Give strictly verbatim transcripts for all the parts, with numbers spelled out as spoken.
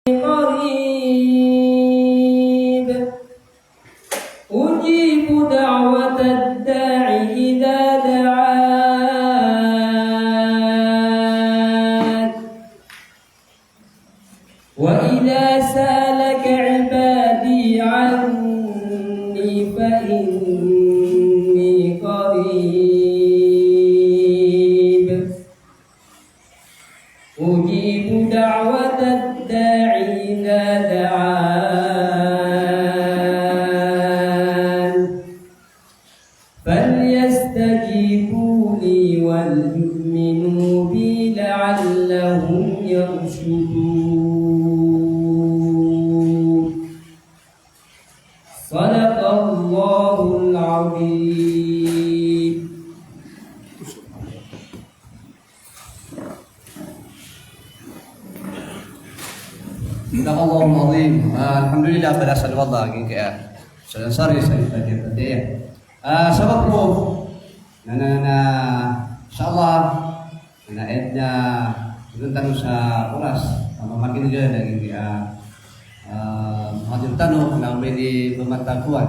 قريب أجيب دعوة الداع إذا دعان وإذا سألك عبادي عني فإني قريب أجيب دعوة الداع إذا دعان فليستجيبوا لي وليؤمنوا بي لعلهم يرشدون. صدق الله العظيم. Sadaqallahul azim. Ah, alhamdulillah, balasan o Allah, giyangkaya, ah, sansari sa ipatiyatiyaya. Ah, sabap roo na, na, na, insha Allah, na, na, aya dn a, aya tano sa oras a mamakin'g lagid a, ah, makadir tano na oba ini pamatagoan.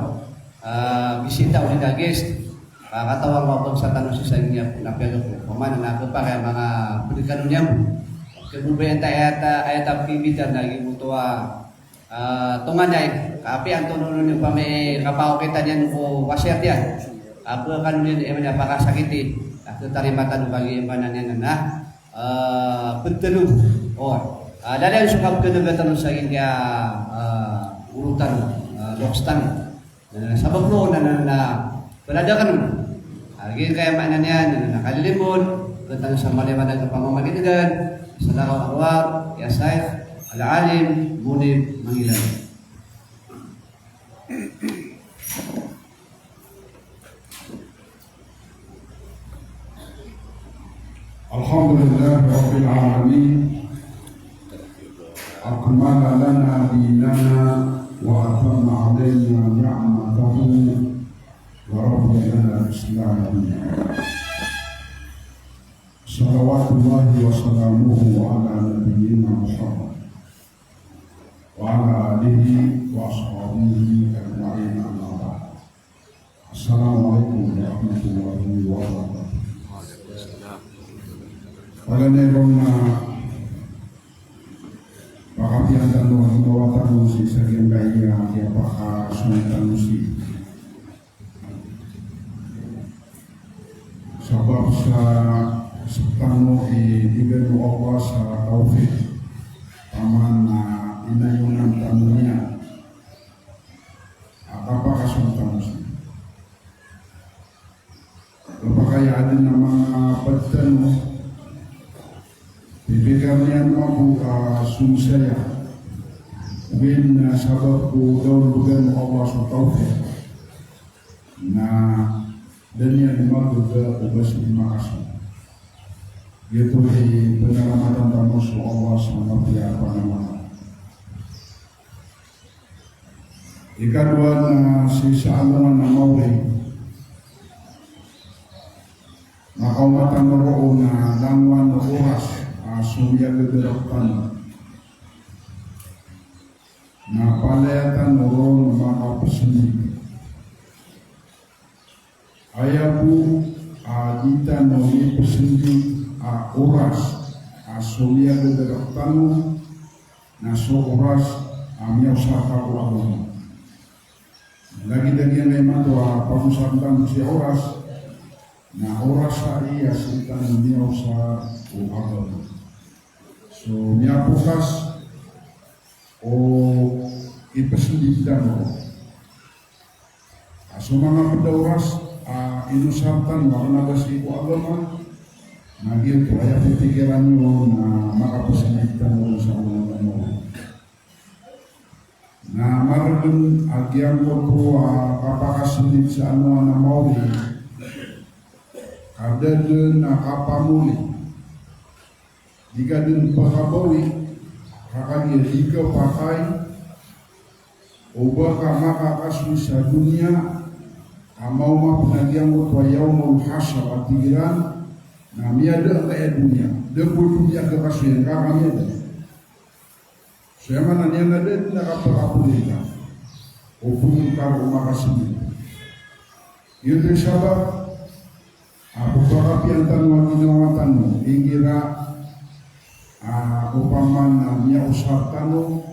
Ah, bisita o di na guest, ah, katawan ko a bangsa tano sii sa giya pn a piyagako. Pamana na kepakay a manga pd kano niyan bo. Kebobayaan ta aya ta, aya ta pimbitar na giyoto a, ah, tonganay, ka apiya antonaa niyan pamay kapaokitan iyan ko wasiyat iyan. Apiya kano niyan, eh, aya pakasakiti, na ketarima tano kagiya aya niyan na, ah, pd tano. O, ah, da niyan so kapkhan'ga tano sa giya, ah, oro tano, ah, loks tano. Na sabap roo na, na, na, palad akn. Ah, giyangkaya maana niyan na, na, na kalilimoon, tano sa maliwanag a pamamakin'gan, Sadaqal Anwar, ya Sheikh Al-Alim Munib Mangilan. الحمد لله رب العالمين. أكمل لنا ديننا وأتم علينا نعمته ورضي لنا الإسلام دينا. صلوات الله وسلامه على نبينا محمد وعلى آله وأصحابه أجمعين، أما بعد. Assalamu alaikum warahmatullahi wabarakatuh. Paganay ron na pakapiya tano a ginawa tano sii sa giyangkaya a kiyapakasong tano sii. Sabap sa sktano i dn o Allah sa tawfiq, taman a inayonan tano niyan a kapakasong tano sii. Kapakay a adn a manga pd tano, pipikir iyan mambo a song saya, ogaid na sabap ko da on bgan o Allah so tawfiq, na da niyan mabgan o ba sii makasong. Giyoto i panaramatan tano so Allah sa mapiya a panamaran. Ikadowa na sii sa alongan a mawri, na kaoma tano roo na langowan o oras a somiyagagad rktano. Na palaya tano ron makapsndit. Aya bo a di tano mipsndit a oras a somiyagagad rktano, na so oras a miyaosar ka ko agama. Lagid a giyangkai imanto a pagosar tano sii a oras, na oras a aya sii tano miyaosar ko agama. So miyapokas o ipsndit tano. A so manga pd a oras a inosar tano a kna ba sii ko agama, na giyoto aya pipikiran iyo na makapsndit tano sa manga tano. Na margn a giyangkoto a kapakasndit sa alongan a mawri, ka da dn a kapamoli. Di ka dn pkhabawi, ka kagiya di ka pakay, o ba ka makakasoy sa doniya, a maoma pn a giyangkoto a yawmul hashr a tig iran, na miyada ka aya doniya, da bo doniya kakasoyan ka, ka miyada. So aya maana niyan na da dn a kapakapolita o pngkar o makasii. Giyoto i sabap a pphakapiya tano a ginawa tano igira a opama na miyaosar tano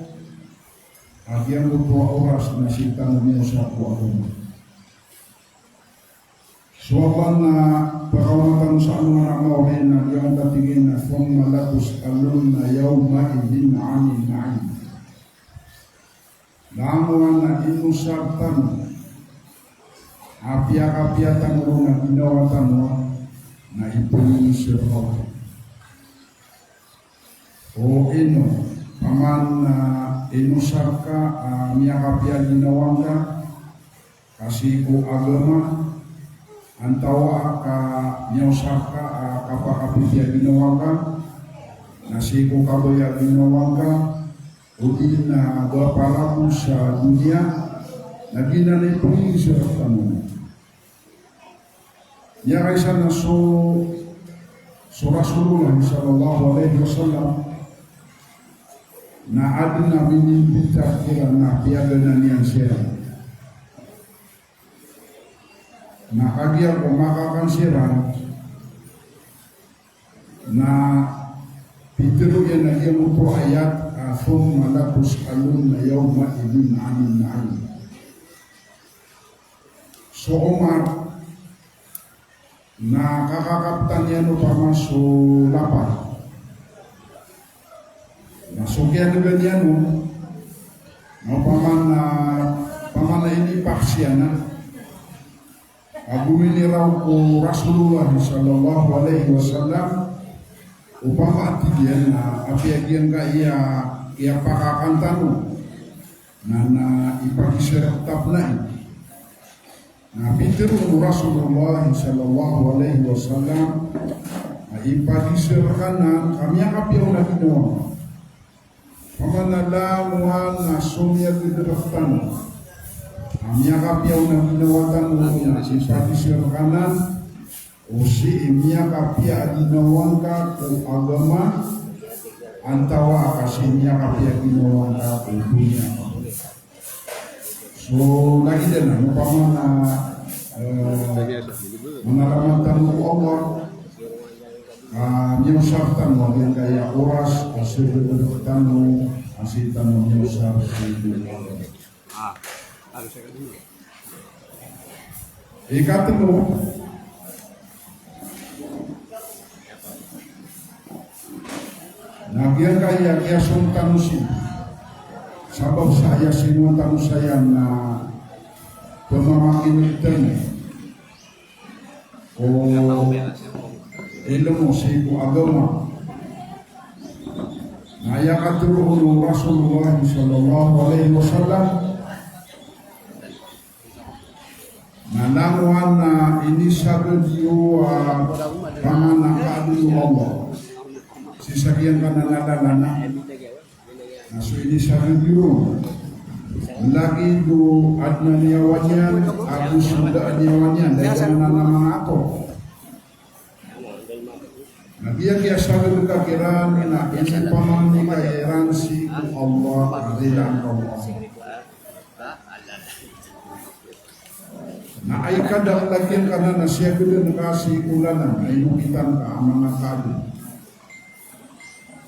a giyangkoto a oras na sii tano miyaosar ko agama. So Allah na pakaoma tano sa alongan a maori na giyangkoto a tig iyan a, "Thumma latus'alunna yawma'idhin 'anin na'im." Langowan a inosar tano a piyakapiya tano ron a ginawa tano na ipoon sii rka o ino, opama na inosar ka a miyakapiya a ginawa ngka, ka sii ko agama, antawaa ka miyaosar ka a kapakapipiya a ginawa ngka, na sii ko kabaya a ginawa ngka, odi na ba palago sa doniya, na giyanan i poon sii rktano. Miyakaisa na so, so Rasulullah sallallahu alaihi wasallam na adn a minimbita kiran na piyaganan iyan siran. Na kagiya ko makakan siran, na pitharo iyan a giyangkoto a ayat a, "Thumma latus'alunna yawma'idhin 'anin na'im." So Omar na kakakaptan iyan opama so lapad. Na so kiyadgan iyan on, na opama na, opama na inipaks iyan a, a gominiraw ko Rasulullah sallallahu alaihi wasallam, opama a tig iyan a apiya giyangkaya kiyapakakan tano na, na ipagiserep tano na i. Na pitharo o Rasulullah sallallahu alaihi wasallam a ipagiserep anan a miyakapiya on a ginawa. Opama na langowan a so miyagdrk tano a miyakapiya on a ginawa tano na ipagiserep anan o sii miyakapiya a ginawa ngka ko agama, antawaa ka sii miyakapiya a ginawa ngka ko doniya. So lagid anan, opama na, eh, manalamat tano ko Allah, ah, miyaosar tano a giyangkaya oras a sii tano, a sii tano miyaosar sii ko Allah. Ikatlo, na giyangkaya kiyasong tano sii, sabap sa aya sinowa tano saya na pmamakin'g tano ko ilmo sii ko agama. Na aya katharo o Rasulullah sallallahu alaihi wasallam, na langowan a inisagad iyo a pamana ka adn o Allah sii sa giyangkanan a lalan. Na so inisagad iyo ron, lagid o adn a niyawa niyan ago so da a niyawa niyan, da a niyawa niyan a manga ato. Na giya kiyasagad ka kiran na inipamangni ka iran sii ko Allah a rilaan ka o Allah. Na aya kadaklan iyan ka na siyagadan ka sii ko lalan a inokitan ka a manga kaadn.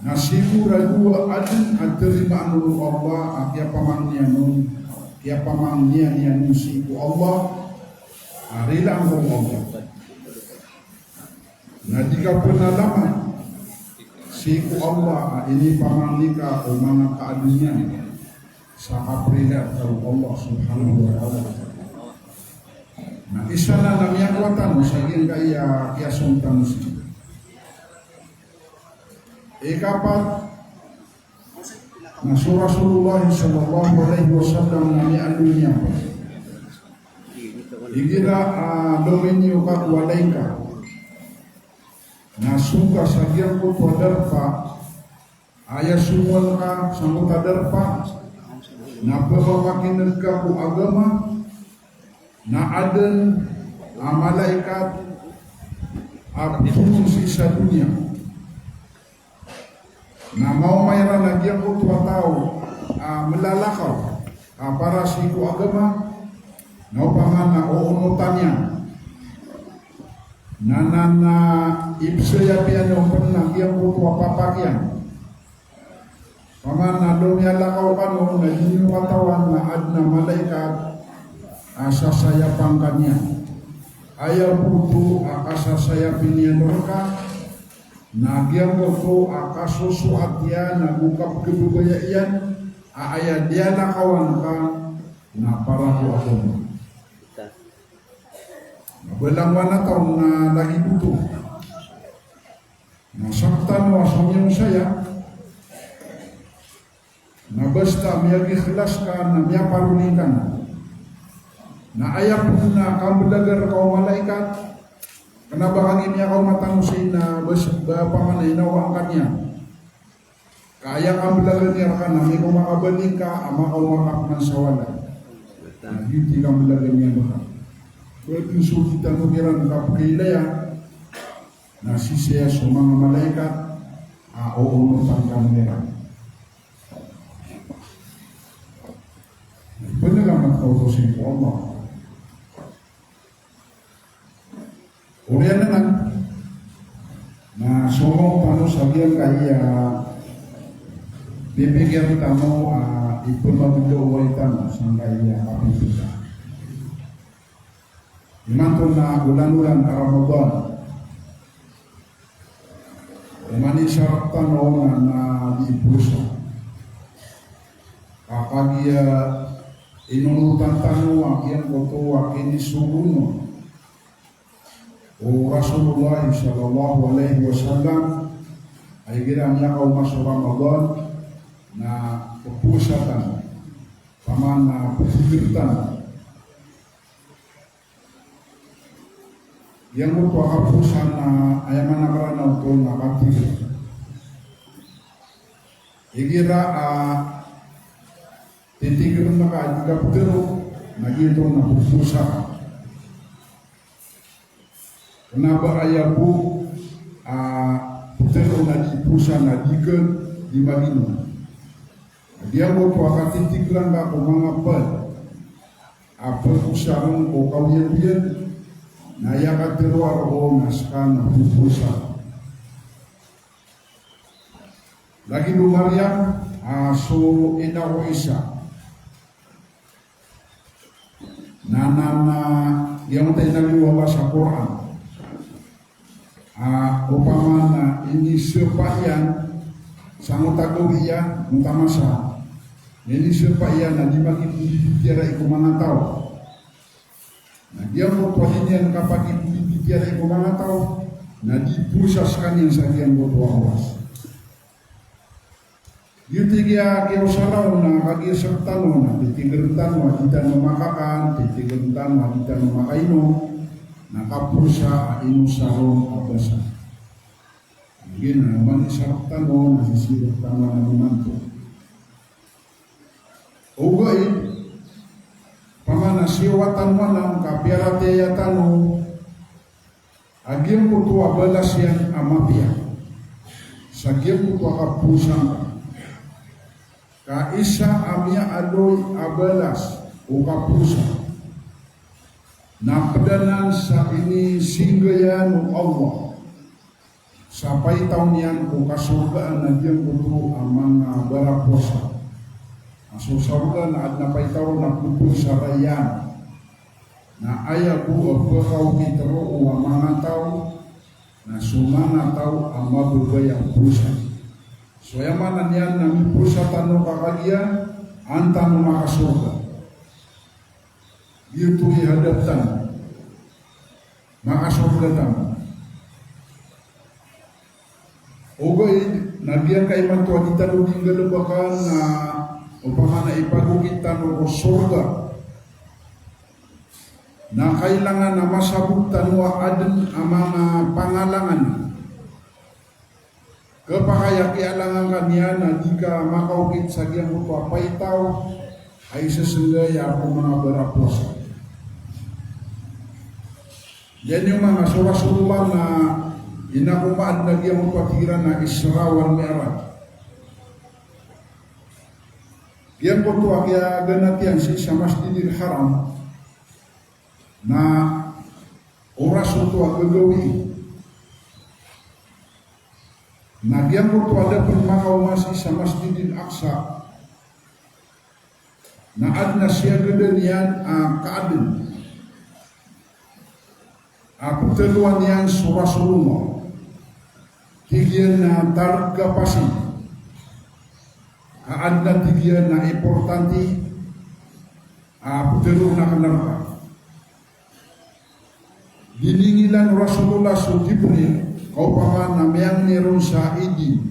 Na sigorado a adn a tarimaan o Allah a kiyapamangnian on, kiyapamangnian iyan on sii ko Allah a rilaan ka o Allah. Na di ka pn alamat sii ko Allah a inipamangni ka o manga kaadn iyan sa kaprilaan ka o Allah subhanahu wa ta'ala. Na isa nan a miyakowa tano sa giyangkaya kiyasong tano sii. Ikapat, na so Rasulullah sallallahu alaihi wasallam na miyaaloy niyan, igira a lominiyo ka ko walay ka, na so ka sa giyangkoto a darpa, aya somowan ka sangkoto a darpa, na pmamakin'g ka ko agama, na adn a malaikat a pthoon sii sa doniya. Na maoma iran a giyangkoto a taw a mlalakaw a para sii ko agama, na opama na oonotan iyan, na, na, na ipsayap iyan on pn a giyangkoto a papak iyan. Opama na da a miyalakaw kano na di niyo katawan na adn a malaikat a sasayapan ka niyan. Aya bo oto a kasasayapin iyan rka, na giyangkoto a kasosoat iyan ago kapkhababaya iyan a aya diyalakawan ka na para ko agama. Na ba langowan a taw na lagid oto. Na sktano a so miyong saya, na basta miyagikhlas ka na miyaparoli ka na. Na aya pn a kamblaga rka o malaikat, kna ba kami miyakaoma tano sii na bas-, ba opama na inawaan ka niyan. Ka aya kamblaga niyan rka na miyakaoma ka balik ka a makaoma ka pman sa walay. Na giyoto i kamblaga niyan rka. Ba dn so di tano kiran kapkailaya, na sii saya so manga malaikat a oonotan kano iran. Pnalamat ka oto sii ko Allah. Oriyan anan, na somong tano sa giyangkaya pipikiran tano a ipmagdaway tano sangkaya a pipikir. Imanto na olan-olan a Ramadan. Oman i sarat tano na, na di pusa. Ka kagiya inonotan tano a giyangkoto a kinisogoon o Rasulullah sallallahu alaihi wasallam, a igira miyakaoma so Ramadan na ppusa tano, opama na ptigr tano. Giyangkoto a kappusa na aya maana a Ramadan oto na katigr. Igira a titigrn ka a di ka ptharoon, na giyoto na ppusa ka. Kna ba aya bo a ptharoon a di pusa na di kn di magino. Giyangkoto a katitigran ka ko manga pd a pagosarn ko kaoyagoyag, na aya katharo a roo na ska na ppusa. Lagid o Maryam a so ina o Isa. Na, na, na, giyangkoto a inaloy o Allah sa Qur'an. A, opama na inisapa iyan, sangkoto a gawii iyan, mota masa. Inisapa iyan na di makipmbibitiyarai ko manga taw. Na giyangkoto a di niyan kapakipmbibitiyarai ko manga taw, na di pusa skaniyan sa giyangkoto a oras. Giyoto i kiya, kiyaosara on na kagiya sktano na titigrn tano a di tano makakan, titigrn tano a di tano makainom, na kappusa a inosar on a basa. Giya na oman i sarat tano na sisibot tano na imanto. Ogaid, opama na siyowa tano anan ka piyaratiyaya tano a giyangkoto a balas iyan a mapiya sa giyangkoto a kappusa ngka. Ka isa a miyaaloy a balas o kappusa na pd anan sa inisinggayan o Allah sa paitaw niyan ko kasorgaan a giyangkoto a manga barapowasa. A so sorga na adn a paitaw ron na pd sa Rayyan. Na aya bo a pkaokit roo a manga taw, na so manga taw a mababaya a powasa. So aya maana niyan na mipowasa tano ka kagiya an tano makasorga. Giyoto i hadap tano. Makasorga tano. Ogaid na giyangkai imanto a di tano di nggalbkan na opama na ipagokit tano ko sorga, na kailangan a masabot tano a adn a manga pangalangan. Khapakay a kiyalangan ka niyan na di ka makaokit sa giyangkoto a paitaw a isasnggay a ko manga barapowasa. Giya niyo man a so Rasulullah na inako maadn a giyangkoto a tig iran a Isra wal Mi'raj. Giyangkoto a kiyaganat iyan sii sa Masjidil Haram na oras oto a gagawii. Na giyangkoto a da pn makaoma sii sa Masjidil Aqsa na adn a siyagadan iyan a kaadn a ptharoon iyan so Rasulullah. Tig iyan na targ ka pasing. Ka adn a tig iyan na importante a ptharoon akn rka. Diningilan o Rasulullah so Jibril, ka opama na miyangni ron sa Idin.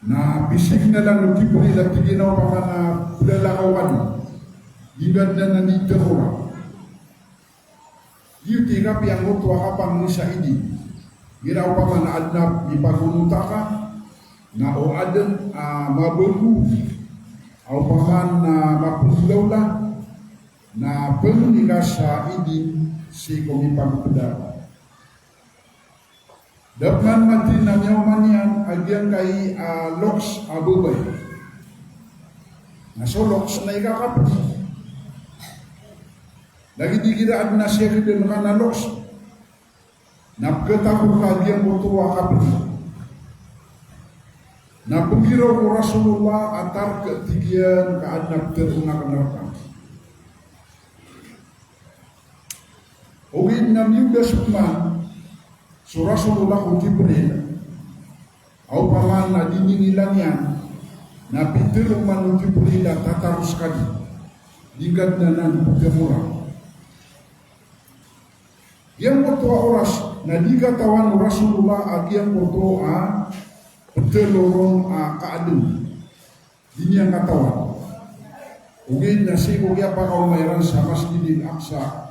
Na pisignalan o Jibril a tig iyan a opama na plalakaw ka di, di ngka dn anan di tharoon. Giyoto i kapiya angkoto a kapangni sa Idin. Igira opama na adn a mipagonota ka, na o adn a mabago a opama na mapnggolawla, na pangni ka sa Idin sii ko mipagpda. Da pman matin a miyaoma niyan a giyangkai a loks a babay. Na so loks na ikakapdi. Lagid igira adn a siyagadan ka na loks, na pkhatagor ka a giyangkoto a kapdi. Na pnggiraw ko Rasulullah a targ, tig iyan, ka adn a ptharoon akn rka. Ogaid na miyodas pman so Rasulullah ko Jibril a opama na diningilan iyan, na pitharo man o Jibril a tataros ka di, di ngka dn anan di ptharoon. Giyangkoto a oras na di katawan o Rasulullah a giyangkoto a ptharo ron a kaadn. Di niyan katawan. Ogaid na sii ko kiyapakaoma iran sa Masjidil Aqsa,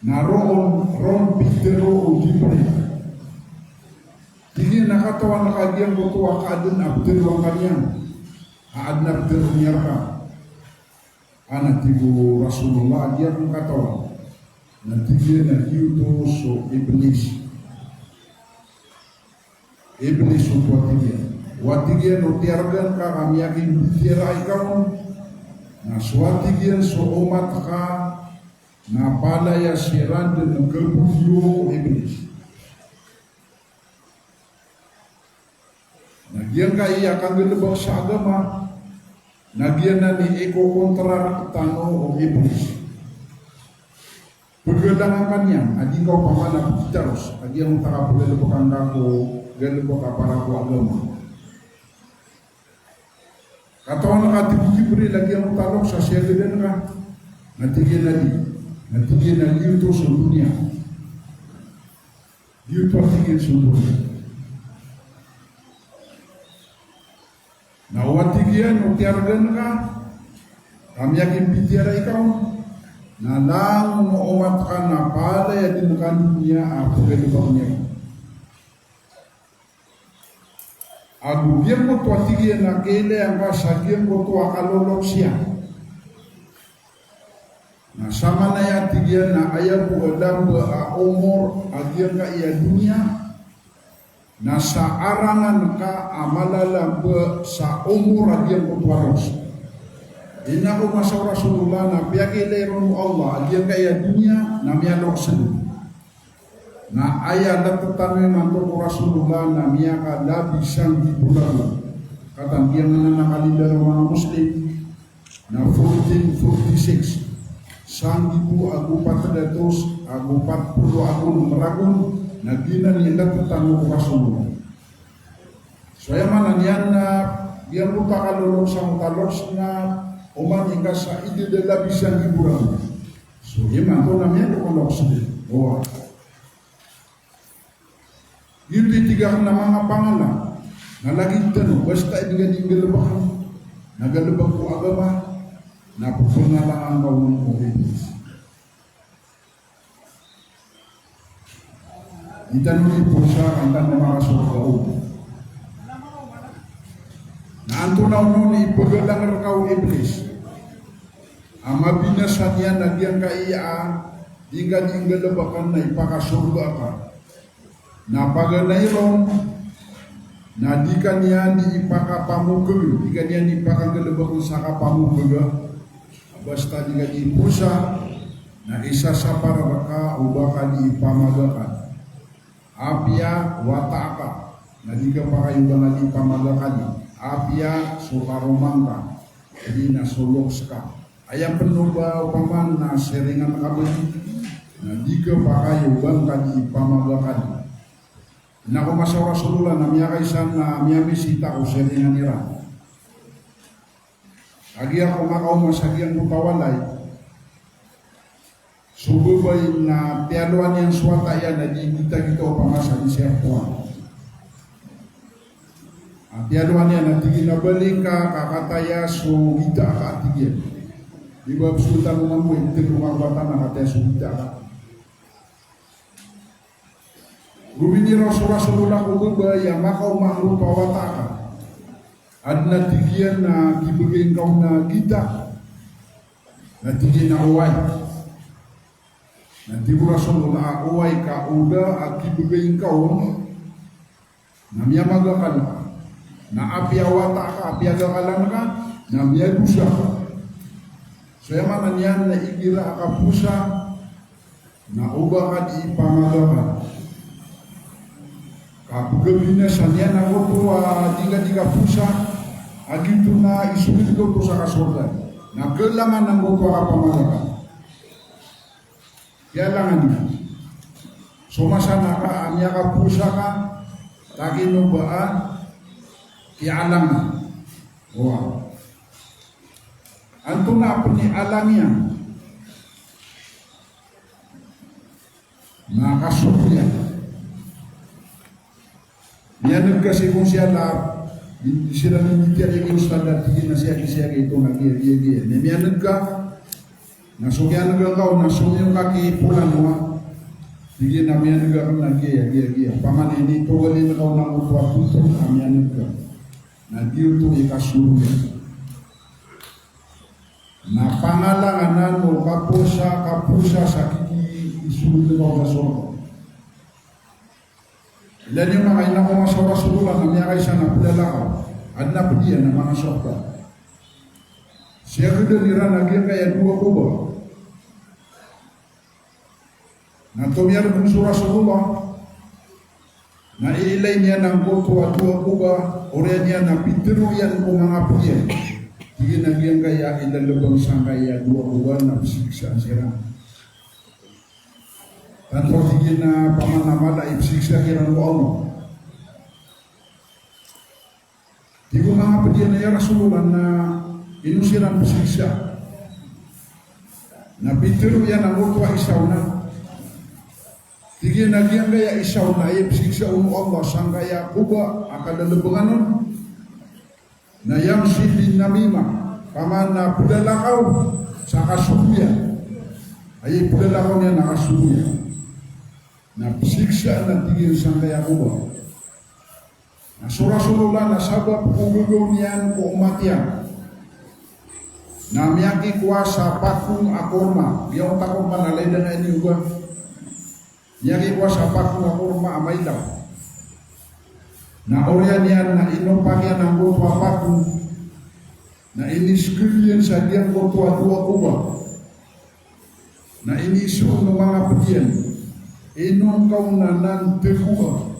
na roo, roo pitharo o Jibril. Tig iyan a katawan ka a giyangkoto a kaadn a ptharoon ka niyan. A adn a ptharoon iyan rka. A na tig o Rasulullah a di akn katawan. Na tig iyan a giyoto so Iblis. Iblis oto a tig iyan. O a tig iyan o tiyargan ka ka miyakimbitiyarai ka on. Na so a tig iyan so omat ka na palaya siran dn kabodiyo o Iblis. Na giyangkai a kanggalbk sa agama, na giyanan i ikokontrar tano o Iblis. Pgalangan ka niyan a di ka opama na pkitaros a giyangkoto a kapgalbk angka ko galbk a para ko agama. Katawan ka, tig o Jibril, a giyangkoto a loks a siyagadan ka. Na tig iyan a di. Na tig iyan a giyoto so doniya. Giyoto a tig iyan so doniya. Na o a tig iyan o tiyargan ka, ka miyakimbitiyarai ka on, na langon o omat ka na palaya dn ka doniya a pgalbk iyan. Ago giyangkoto a tig iyan a kailay angka sa giyangkoto a kaloloks iyan. Na samanaya tig iyan a aya bo a lamba a omor a giyangkai a doniya, na sa arangan ka a malalamba sa omor a giyangkoto a loks. Ina ko masa o Rasulullah na piyakailay ron o Allah a giyangkai a doniya na miyaloks dn. Na aya lattan imanto ko Rasulullah na miyakalabi sanggibo ragon. Katawan iyan a na kalilay o manga Muslim na fourteen forty-six. Sanggibo ago pat ratos ago pat polo ago nem ragon na giyanan i lattan ko Rasulullah. So aya maana niyan na giyangkoto a kaloloks angkoto a loks na oman ingka sa idad a labi sanggibo ragon. So imanto na miyaloks dn. Oway. Giyoto i tig akn a manga pangala, na lagid tano, basta aya di nggalbk, na galbk ko agama, na pphangala angka on o Iblis. Di tano di posa, antaa na makasorga on. Na antonaa on i pgalang rka o Iblis a mabinasa niyan a giyangkai a di ngka di nggalbkn na ipakasorga ka. Na paganay ron Na di ka niyan di ipakapamokeg, di ka niyan di pakanggalebek sa kapamokeg. Basta di ka di posa, na isasapar rka o ba ka di ipamagakan. Apiya wata ka, na di ka pakay o ba ka di ipamagakan. Apiya so karoma ngka, di na so loks ka. Aya pen o ba opama na siringan ka ba, na di ka pakay o ba ngka di ipamagakan. Na ko masa o Rasulullah na miyakaisa na miyamisita ko siringan iran. Kagiya ko makaoma sa giyangkoto a walay, so babay na piyalowan iyan so wata iyan a di gitagita opama sa di siya poan. A piyalowan iyan a tig iyan a balik ka, ka kataya so gita ka, tig iyan. Di ba psota mo mambo, tig o manga wata na kataya so gita ka. Rominiraw so Rasulullah ko babay a makaoma angkoto a wata ka. Adn a tig iyan a kibegay ngka on a gita. Na tig iyan a oway. Na tig o Rasulullah a oway ka o da a kibegay ngka on na miyamagakan ka. Na apiya wata ka, apiya gakalan ka, na miyadosa ka. So aya maana niyan na igira a kaposa, na o ba ka di ipamagakan. Ka pegabinasa niyan angkoto a di ka di kaposa, a giyoto na isold ka oto sa kasorga. Na kailangan angkoto a kapamagakan. Kailangan iyan. So masa na ka a miyakaposa ka, takino ba a kiyalangan. Wa. Antonaa pen i alang iyan? Na kasogo iyan. Miyaneg ka sii ko siyala, di, di siran initiyar iyan i ustad a tig iyan a siyagi, siyagi oto na giya, giya, giya. Na miyaneg ka, na so kiyaneg angka on na somiyong ka ki polan, wa. Tig iyan a miyaneg akn na giya, giya, giya. Opama na initogalin ka on angkoto a totol a miyaneg ka. Na giyoto i kasogo iyan. Na pangalang anan o kaposa, kaposa sa kiki isold ka on sa sorga. Ilaya niyo manga ina ko masa o Rasulullah na miyakaisa na plalakaw. Adn a pd iyan a manga sahabat. Siyagadan iran a giyangkaya dowa koba. Na tomiyar pn so Rasulullah, na iilay niyan angkoto a dowa koba, oriyan iyan na pitharo iyan ko manga pd iyan. Tig iyan a giyangkaya ilalbang sangkaya dowa koba na psiksaan siran. Tanto tig iyan a opama na mala i psiksa kiran o Allah. Tig o manga pd iyan a, "Ya Rasulullah, na ino siran psiksa?" Na pitharo iyan angkoto a isa on a, tig iyan a giyangkaya isa on a aya psiksa on o Allah sangkaya koba a kalalbangan on, na yamshi bin namimah, opama na plalakaw sa kasogoya. Aya plalakaw niyan na kasogoya. Na psiksa na tig iyan sangkaya koba. Na so Rasulullah na sabap ko gagaw niyan ko omat iyan na miyakikowa sa pakong a korma. Giyangkoto a korma na lay dn a iniyoga. Miyakikowa sa pakong a korma a mailaw. Na oriyan iyan na inopak iyan angkoto a pakong. Na iniskel iyan sa giyangkoto a dowa koba. Na inisoon o manga pd iyan, "Ino ngka on anan tagoa?"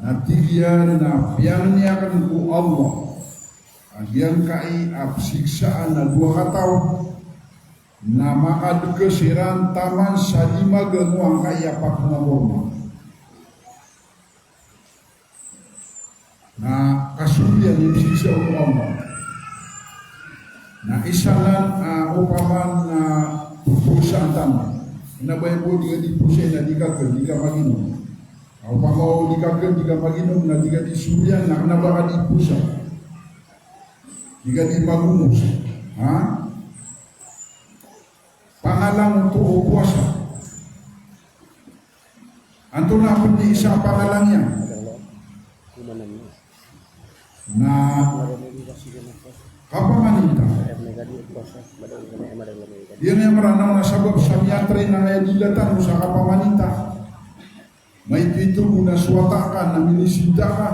Na tig iyan a piyangni akn ko Allah a giyangkai a psiksaan a dowa kataw na makadka siran taman sa lima gangowangkai a pakong a korma. Na kasogo iyan i psiksa o Allah. Na isa nan, ah, opama na, ah, posa antaman. Kna ba iyan bo di ka di posa na di ka kn, di ka maginom. Ah, opama o di ka kn, di ka maginom, na di ka di sogo iyan, na kna ba ka di posa. Di ka di magomos. Ha? Pangalang oto o powasa. Antonaa pn i isa a pangalang iyan? Na kapamaninta. Giyanan i Mranaw na sabap sa miyatray na aya dila tano sa kapamaninta. Maito-ito bo na so wata ka na minisinta ka.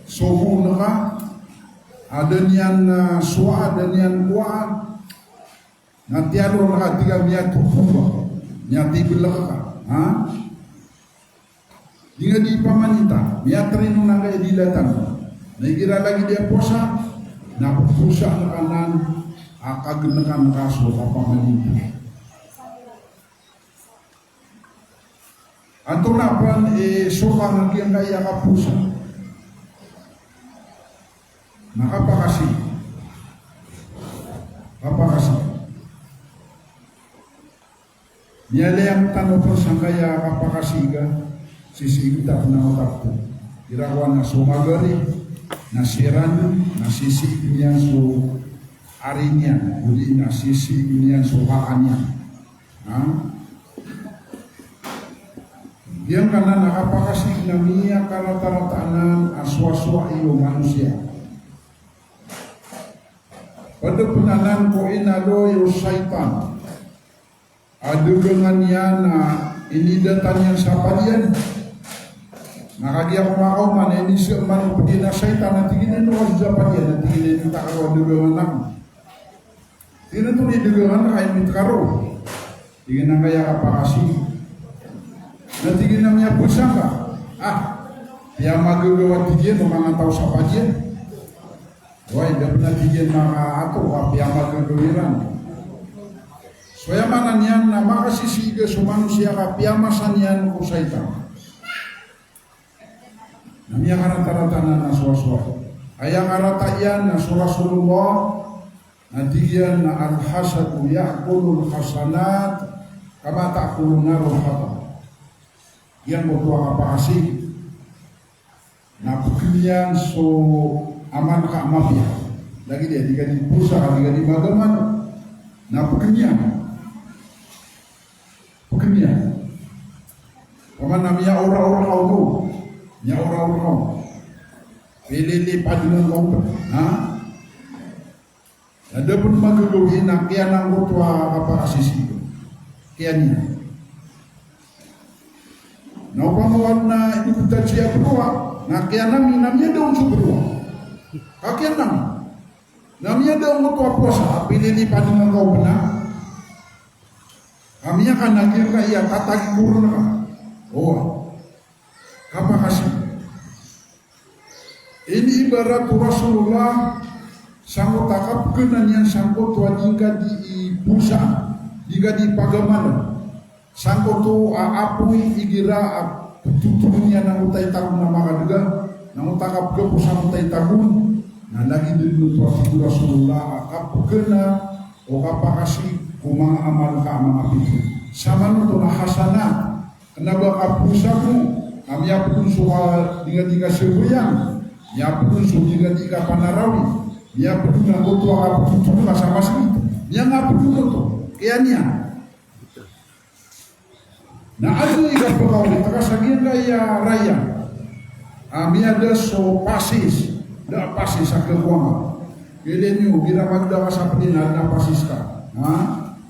sogo ngka, a da niyan, ah, sowa, a da niyan kowa, na tiyaro ngka, tig a miyatobo ka, miyatibelek ka, ha? Di nga di pamaninta, miyatrino ngka i dilatan. Na igira lagid i powasa, na powasa ngka nan a kagenekan ka so kapamaninta. Antonaa pen i soka a giyangkaya kapowasa? Na kapakasii. Kapakasii. Miyalayang tano pen sangkaya kapakasii ka, sisii ta pen a otak to. Ira ko a na so magari, na siran, na sisii niyan so ari niyan, odi na sisii niyan so kaka niyan. Ha? Giyangkanan a kapakasii na miyakarata-rata anan a sowa-sowa iyo manosiya. Ped pen anan ko inaloy o shaytan a dagangan iyan a inidatan iyan sa padiyan. Na kagiya ko makaoma na iniza man o ped iyan a shaytan a tig iyan a ino ka so sa padiyan, a tig iyan a ino, takaro a dagangan ako. Tig iyan a tonaa i dagangan ka, ino i takaro? Tig iyan a giyangkaya kapakasii. Na tig iyan a miyabesa ngka. Ah, piyamagagawa, tig iyan, o manga taw sa padiyan. Oway, da pen a tig iyan manga ato a piyamagagawa iran. So aya maana niyan na makasisii ka so manosiya ka piyamasa niyan ko shaytan. Na miyakarata-rata anan a sowa-sowa. Aya karata iyan na so Rasulullah, na tig iyan a al-hasadu ya'kulul hasanat kama ta'kulun narul hatab. Giyangkoto a kapakasii na peken iyan so amal ka a mapiya. Lagid iyan, di ka di powasa, di ka di magamal. Na peken iyan. Peken iyan. Paman a miyaora-ora ka oto. Miyaora-ora ka oto. Pililipad ngka oto. Ha? Na da pen magagaw iyan a kiyanan ko oto a kapakasisii. Kiyanan iyan. Na opama o adn a idoktad sii a beroa, na kiyanan ami, na miyada on so beroa. Ka kiyanan ami. Na miyada on oto a powasa, a pililipad ngka oto na. Ka miyakan a giyangkaya tatagikoren ka. Oway. Kapakasii. Inibarat o Rasulullah sangkoto a kapekena niyan sangkoto a di ngka di powasa, di ngka di pagamalan. Sangkoto a apoy igira a petotoron iyan angkoto a itago na makadega, na angkoto a kapegapos angkoto a itago, na lagid den oto a tig o Rasulullah a kapekena o kapakasii ko manga amal ka a manga pito. Samanoto na hasanat, kena ba kapowasa ko, a miyaped on so, ah, di ngka di kasabayang, miyaped on so di ngka di kapanarawi, miyaped on angkoto a kapetotoron ka sa masgit. Miyangaped on oto. Kiyanan iyan. Na aya i kapakaolit ka sa giyangkaya raya a miyada so pasis, da a pasis a khakowa ngka. Gilay niyo, igira magda ka sa ped iyan na adn a pasis ka. Ha?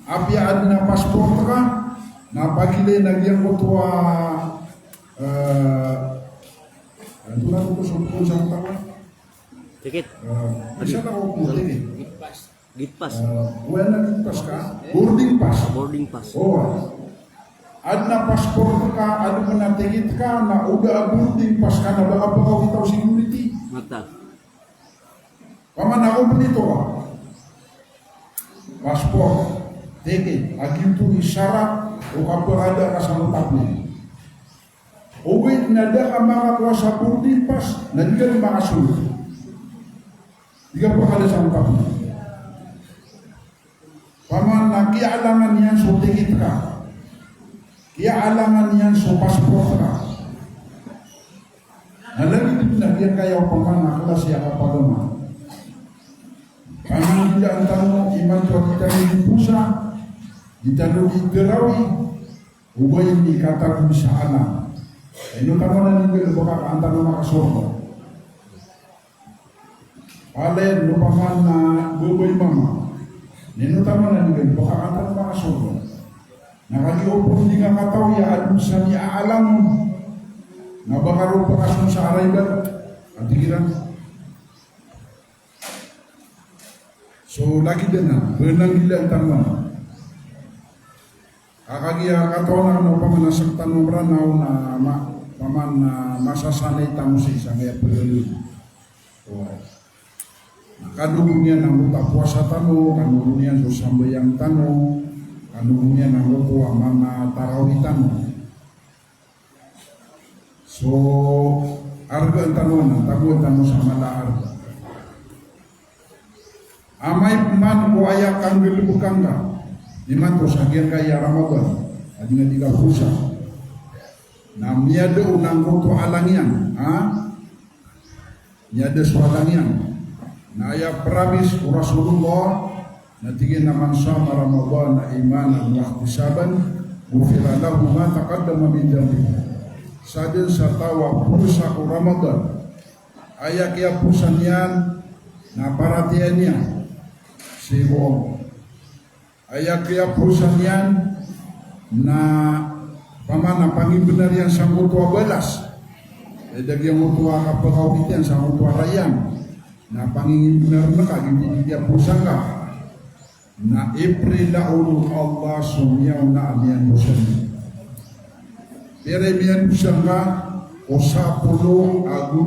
Apiya adn a passport ka, na pagilay na giyangkoto a, eh, antonaa oto so, so sa tawa? Ticket. Eh, isa na ko, ticket. Gate pass. Gate pass. Eh, oway, na gate pass ka? Boarding pass. Boarding pass. Oway. Adn a passport ka, adn a ticket ka, na o da a boarding pass ka na ba kapakaolit o security. Mataan. Paman a kompleto ka. Passport, ticket, a giyoto i sarat o kapakada ka sa motapin. Ogaid na da ka makakowa sa boarding pass, na di ka di makasold. Di ka pakada sa motapin. Paman a kiyaalangan iyan so ticket ka. Kiyaalangan iyan so passport ka. Na lagid den a giyangkaya opama na klasi a kapagama. Paman a giyangkaya tano imanto a di tano di powasa, di tano di tarawih, ogaid na katago sa alang. Ino tano na ninggalbk a kaantanon a kasorga. Palaya den opama na babay mama. Na ino tano na ninggalbk a kaantanon a kasorga. Na kagiya opama di nga katawi a adn sa miyaalang on. Na ba ka ron pakason sa araibat. Ati kiran. So lagid anan, benang gila tano. Kagiya katawan tano paman a sktano a Mranaw na ma-, paman a masasanay tano sii sa miyapagaloy. Oway. Na kanogon iyan angkoto a powasa tano, kanogon iyan so sambayang tano, kanogon iyan angkoto a manga tarawih tano. So argaan tano anan, tagoan tano sa mala a arga. Amay pman ko aya kanggalbkn ka imanto sa giyangkaya Ramadan a di nga di kapowasa, na miyada on angkoto a alang iyan, ha? Miyada so alang iyan. Na aya promise o Rasulullah, na tig iyan a, "Man sama Ramadana imanan wa ihtisaban, ghufira lahu ma taqaddama min dhanbihi." Sadn sa taw a powasa ko Ramadan, aya kiyapowasa niyan na paratiyaya niyan sii ko Allah. Aya kiyapowasa niyan na paman a pangimbnar iyan sangkoto a balas. Aya da giyangkoto a kapakaokit iyan sangkoto a Rayyan. Na pangimbnar ngka giyoto i kiyapowasa ngka. Na iprila on o Allah so miyaona a miyandosa niyan. Pira i miyandosa ngka? O sapolo ago,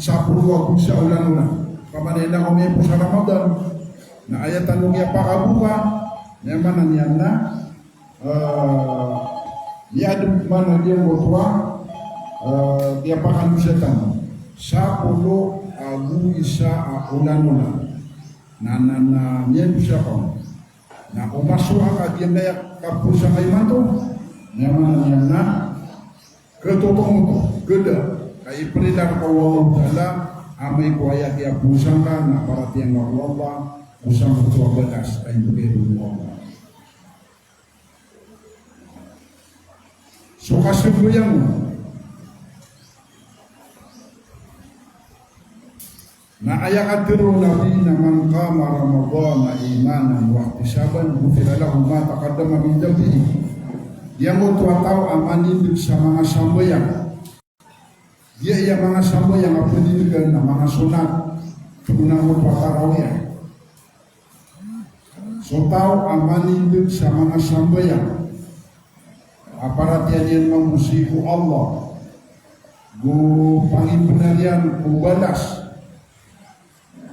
sapolo ago isa a olan-olan. Paman a aya ko miyapowasa Ramadan. Na aya tano kiyapakaboka, na aya maana niyan na, eh, miyadn man a giyangkoto a, eh, kiyapakandosa tano. Sapolo ago isa a olan-olan. Na, na, na miyandosa ka. Na o masowa ka giyangkaya kapowasa ka imanto, na aya maana niyan na katotomo oto, kada, ka iprila rka o Allahu Ta'ala, amay ko aya kiyapowasa ngka na paratiyaya ngka ko Allah, o sangkoto a balas a imbgay ron o Allah. So kasambayang. Na aya katharo o Nabi na, "Man qama Ramadana imanan wa ihtisaban, ghufira lahu ma taqaddama min dhanbihi." Giyangkoto a taw a manindg sa manga sambayang. Giya iya manga sambayang a pnindgn na manga sonat, pngonan oto a tarawih. So taw a manindg sa manga sambayang a paratiyaya niyan mambo sii ko Allah, go pangimbnar iyan ko balas,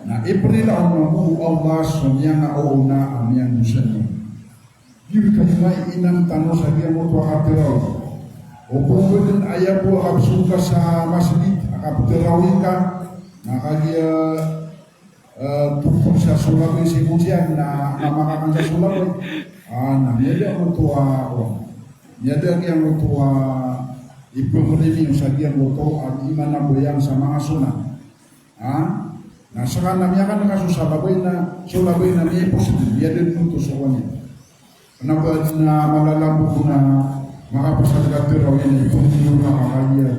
na iprila on mambo o Allah so miyanga oona a miyandosa niyan. Giyoto i mainam tano sa giyangkoto a katarawih. O ba dn aya bo a kapzong ka sa masjid a kaptarawih ka, na kagiya Eh, totol sa solabay si Mosian na, na makakan sa solabay. Ah, na miyada oto a, oh. Miyada giyangkoto a, ipmrimiyo sa giyangkoto a, di manambayang sa manga sonat. Ah? Na ska na miyakan ka so solabay na, solabay na miyipos, miyada oto so kanya. Kna ba dn a malalambok na makapasad ka tarawih na ipon iyo na kagiya.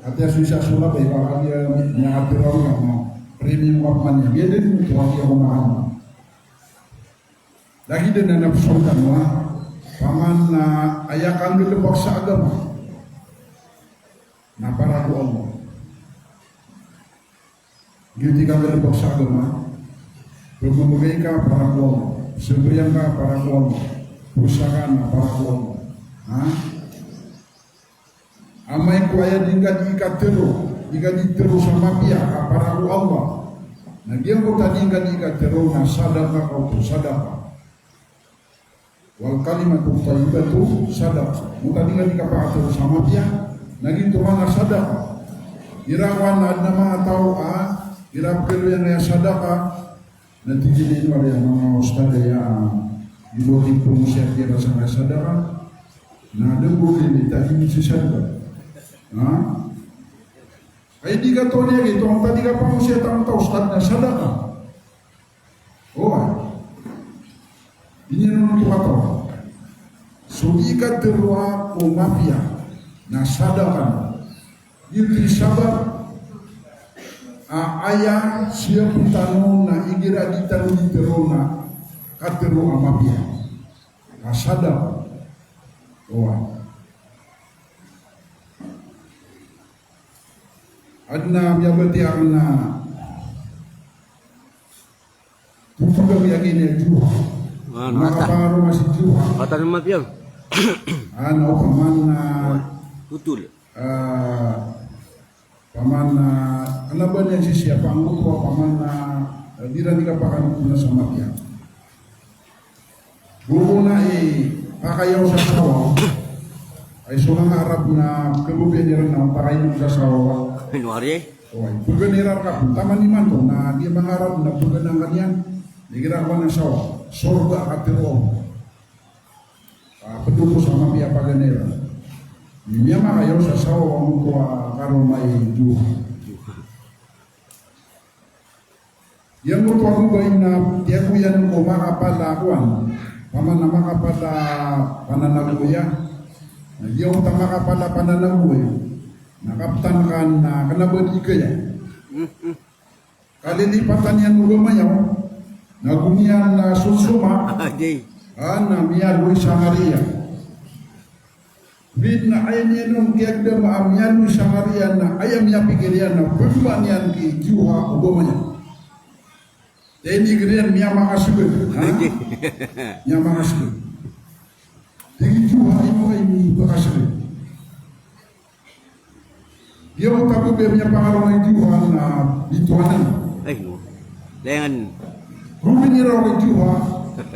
Ati a so isa a solabay ka kagiya miyakatarawih ka na premium ka pman iyan. Giya dn oto a kagiya ko makan. Lagid anan a pzongan tano a, paman a aya kanggalbk sa agama na para ko Allah. Giyoto i kanggalbk sa agama, pmbgay ka para ko Allah, sambayang ka para ko Allah, powasa ka na para ko Allah. Ha? Amay ko aya di ngka di katharo, di ngka di tharo sa mapiya a para ko Allah, na giyangkoto a di ngka di katharo na sadaka ka oto, sadaka. Wal kalimatul thayyibatu sadaqah. Oto a di ngka di kapakatharo sa mapiya, na giyoto man a sadaqah. Iran a adn a manga taw a iran pkhailay iyan a sadaqah, na tig iyan a manga ustadh aya a di bo di pmosiya kiran sa sadaqah. Na da bo di di ta di si sadaqah. Ha? Ay di ka to niya giyoto, oto a di kapamosiya tano ta ustadh na sadaqah. Oway. Di niyan oto kataw. So di katharo ko mapiya na sadaqah. Giyoto i sabap a aya siyap tano na igira di tano di tharo na katharo a mapiya. Na sadaqah. Oway. Adn a miyabatiya akn a totol a miyagina i Juha. Ah, na makapangaroma si Juha. Katan a mapiya. Ano, paman na totol. Ah, paman na, kna ba niyan sisiyapa angkoto a paman na, eh, di ran di kapakanotol sa mapiya. Go ko na i pakayaw sa sawaw. Ay so manga Arab na khababayaan iran na pakainom sa sawaw. Ino ari? Oway, paganay iran ka, taman imanto na di manga Arab na paganay angkaniyan. Di kira ko na sawaw. Sorga a katharo. Ah, pd oto sa mapiya a paganay iran. Miyamakayaw sa sawaw angkoto a karoma i Juha. Giyangkoto a babay na tiyagoyan ko makapal a kowan, paman a makapal a pananagoya. Na giyangkoto a makapal a pananagoya na kaptan ka na kna ba di kaya. Kalilipatan iyan o gamayaw na go niyan na sosoma. Agi. Ah, na miyaloy sa ngariya. Bin na aya niyan on kiyagdama a miyaloy sa ngariya na aya miyapikir iyan na pagmaan iyan ki Juha o gamayaw. Tiniger iyan, miyamakasgd. Ha? Miyamakasgd. Tig i Juha, ino ka i miyakasgd? Giyangkoto a babay a miyapangaroma i Juha na bitowanan. Ay, no. Lengan. Go biniraw i Juha.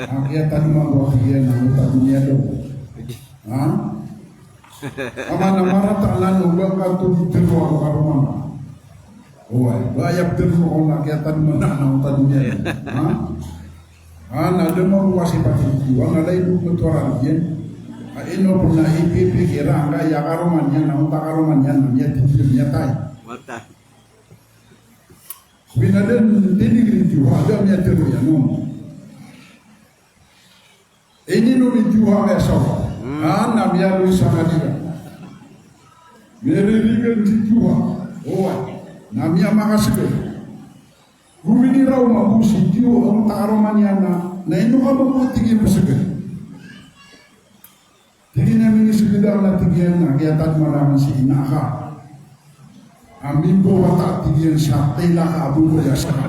Ah, kiyatadman ko a tig iyan na angkoto a doniya daw. Ha? Paman a marata anan o ba ngka oto di tharoa ko karoma ngka. Oway, ba aya ptharoa ko na kiyatadman anan angkoto a doniya. Ha? Ha, na da mambo a sipat i Juha, na lagid o matorar iyan. A ino pn a ipipikir angkaya karoma niyan, na angkoto a karoma niyan, na miyathay, miyathay. Mata. Binaden tiniger i Juha, da miyatharoa iyan on. Ininom i Juha angkaya sawaw. Hmm. Ah, na miyaloy sa ngariya. Miririgan si Juha. Oway. Na miyamakasgd. Go biniraw mambo si Juha, angkoto a karoma niyan na, na ino ka mambo, tig iyan, psgd? Tig iyan a minisgd akn, na tig iyan a kiyatadman akn si ina ka a mimbawata, tig iyan, sa tila ka a babay a saka.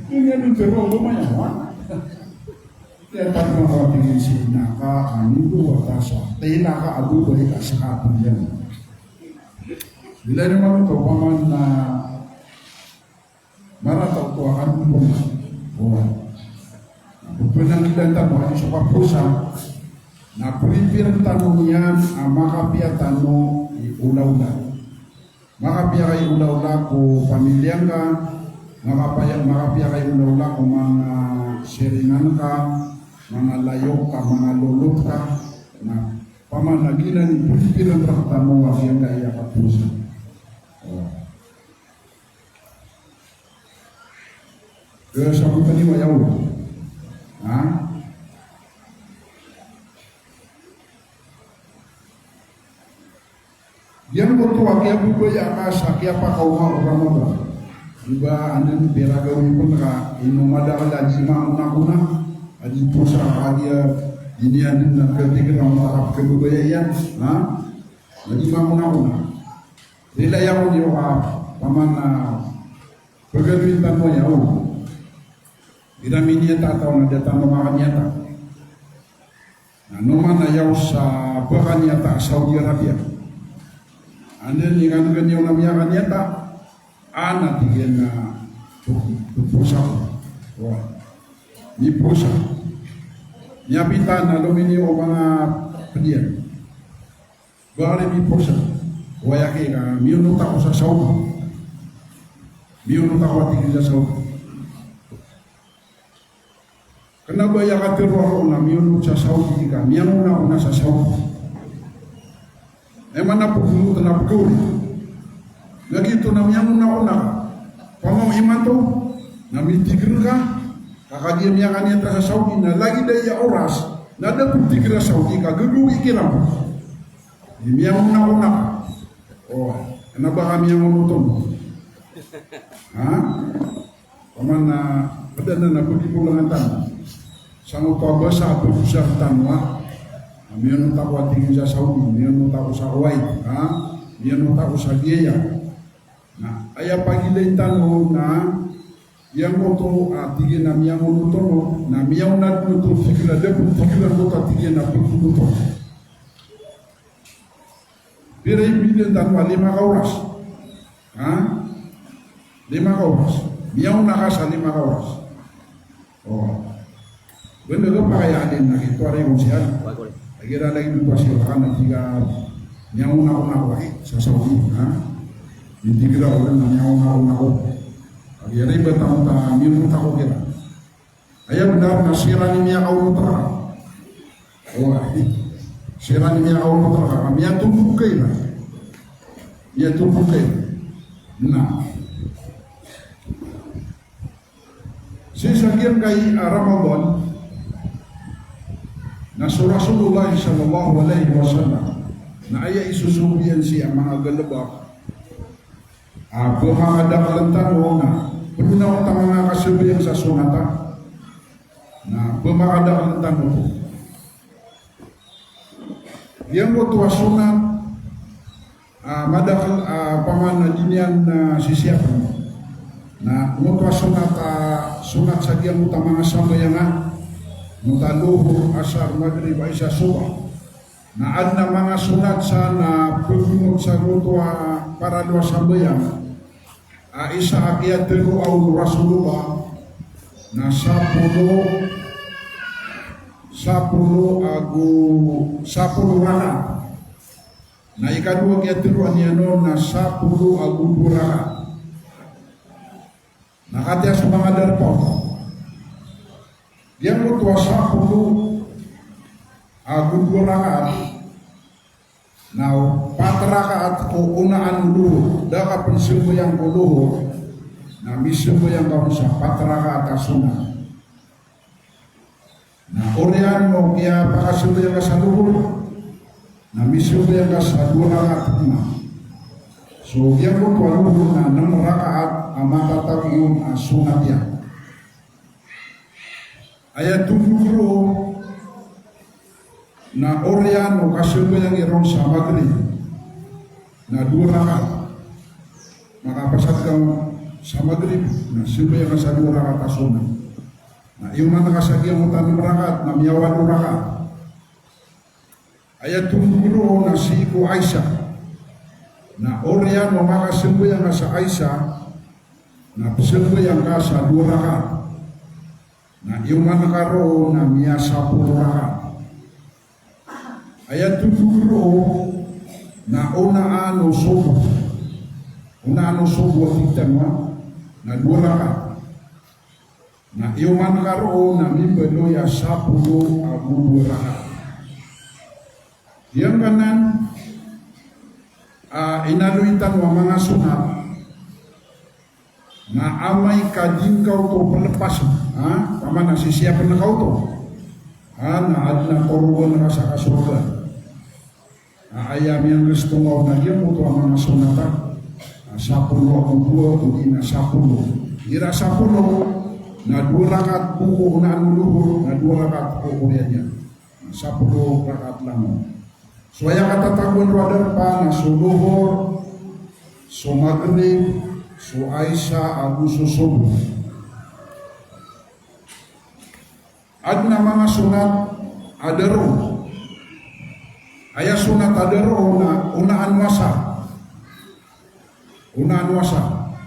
Tig iyan, ino tharoa o gamayaw, ha? Kiyatadman ka, tig iyan, si ina ka a mimbawata sa tila ka a babay a saka, tig iyan. Ilay niyo man oto, paman na marata oto a kandolong. Oway. Na pphangilay tano a so kaposan na prepare tano niyan a makapiya tano i olaola. Makapiya ka i olaola ko pamilya ngka, makapiya, makapiya ka i olaola ko manga siringan ka, manga layok ka, manga lolot ka. Na paman a giyanan i prepare tano a giyangkaya kaposan. Oway. Ka sabotani waya o. Ha? Giyangkoto a kiyababaya ka sa kiyapakaoma o Ramadan. Di ba, anda ni pira gawii pn ka, ino madakl a di mangonakona, a di posa, a di, a di niyan dn na katig iran a kapkhababaya iyan. Ha? A di mangonakona. Rilai ako niyo ka, paman a pagaloyin tano aya, o. Igira miniyata a taw na da tano makaniyata. Na noman a yaw sa ba kaniyata a Saudi Arabia. Anda i ngangkaniyaw na miyakaniyata, a na tig iyan a, pu-, pu-, pusa ko. Wa. Mipusa. Miyapita na lominiyo o manga pd iyan. Ba ari mipusa. Oway, aki ka, miyonot ako sa Saudi. Miyonot ako a tig iyan sa Saudi. Kna ba aya katharo ako na miyonot sa Saudi ka, miyangonakona sa Saudi. Aya maana pkhonot na pkhawri. Na giyoto na miyangonakona ka. Pamang imanto, na mitigr ka, ka kagiya miyakaniyata sa Saudi, na lagid aya oras, na da ptigr a Saudi ka, gagawii kiran. Di miyangonakona ka. O, kna ba ka miyangonot on? Ha? Paman a, pd anan a pagimbolangan tano. Sangkoto a basa a pagosar tano a. Miyanot ako a tig iyan sa Saudi, miyanot ako sa Kuwait, ha? Miyanot ako sa giyaya. Na aya pagilay tano na giyangkoto a tig iyan a miyangonot on, na miyaona dn oto, tig iyan a da pn, tig iyan a da pn oto a tig iyan a pngonot on. Pira i bida tano a lima ka oras? Ha? Lima ka oras. Miyaona ka sa lima ka oras. O. Benda ka pakayaan iyan na gioto a ray kon siyan. Lagid iran lagid oto a siran a tig a miyangonot ako, ako, ay, sa Saudi, ha? Tig iran na miyangonot ako, ako. Lagid iran ba tano ta miyangonot ako kira. Aya bnar na siran i miyakaonot raka. O, siran i miyakaonot raka. Miyatondog ka iran. Miyatondog ka iran. Na sii sa giyangkai a Ramadan, na so Rasulullah sallallahu alaihi wasallam, na aya isosogo iyan sii a manga galbk a pmakadakl tano na pd on a manga kasambayang sa sonat, na pmakadakl tano. Giyangkoto a sonat a madakl a paman a di niyan a sisiyapn. Na giyangkoto a sonat a, sonat sa giyangkoto a manga sambayang a, giyangkoto a Lohor, Asar, Magrib, Isa, Sobah. Na adn a manga sonat sa na pgonot sa giyangkoto a paralo a sambayang a isa a kiyatharoa on o Rasulullah na sapolo, sapolo ago, sapolo rakaat. Na ikadowa a kiyatharoa niyan on na sapolo ago dowa rakaat. Na katii so manga darpa on, giyangkoto a sapolo ago dowa rakaat, na pat rakaat ko onaan o Lohor, da ka pn sambayang ko Lohor, na misambayang ka on sa pat rakaat a sonat. Na oriyan o kiyapakasambayang ka sa Lohor, na misambayang ka sa dowa rakaat a sonat. So giyangkoto a Lohor na nm rakaat a matatago on a sonat iyan. Aya tondog roo na oriyan o kasambayang iron sa Magrib na dowa rakaat. Makapasad ka sa Magrib, na sambayang ka sa dowa rakaat a sonat. Na iyoman ka sa giyangkoto a nm rakaat, na miyawalo rakaat. Aya tondog roo na sii ko Isa. Na oriyan o makasambayang ka sa Isa, na pzambayang ka sa dowa rakaat. Na iyoman ka roo na miyasapolo rakaat. Aya tondog roo na onaan o Sobo. Onaan o Sobo a tig tano a, na dowa rakaat. Na iyoman ka roo na mimbaloy a sapolo ago dowa rakaat. Giyangkanan a inaloy tano a manga sonat, na amay ka di ngka oto plpasn, ha? Paman a sisiyapn ka oto, ha? Na adn a torogan ka sa kasorga. A, aya miyanggsto ngka on na giyangkoto a manga sonat a, a, sapolo ago dowa, odi na sapolo. Igira sapolo, na dowa rakaat bo ko onaan o Lohor, na dowa rakaat ko oriyan iyan. Na sapolo rakaat langon. So aya katatagoan roo a darpa na so Lohor, so Magrib, so Isa, ago so Sobo. Adn a manga sonat a da roo. Aya sonat a da roo na onaan o Asar. Onaan o Asar.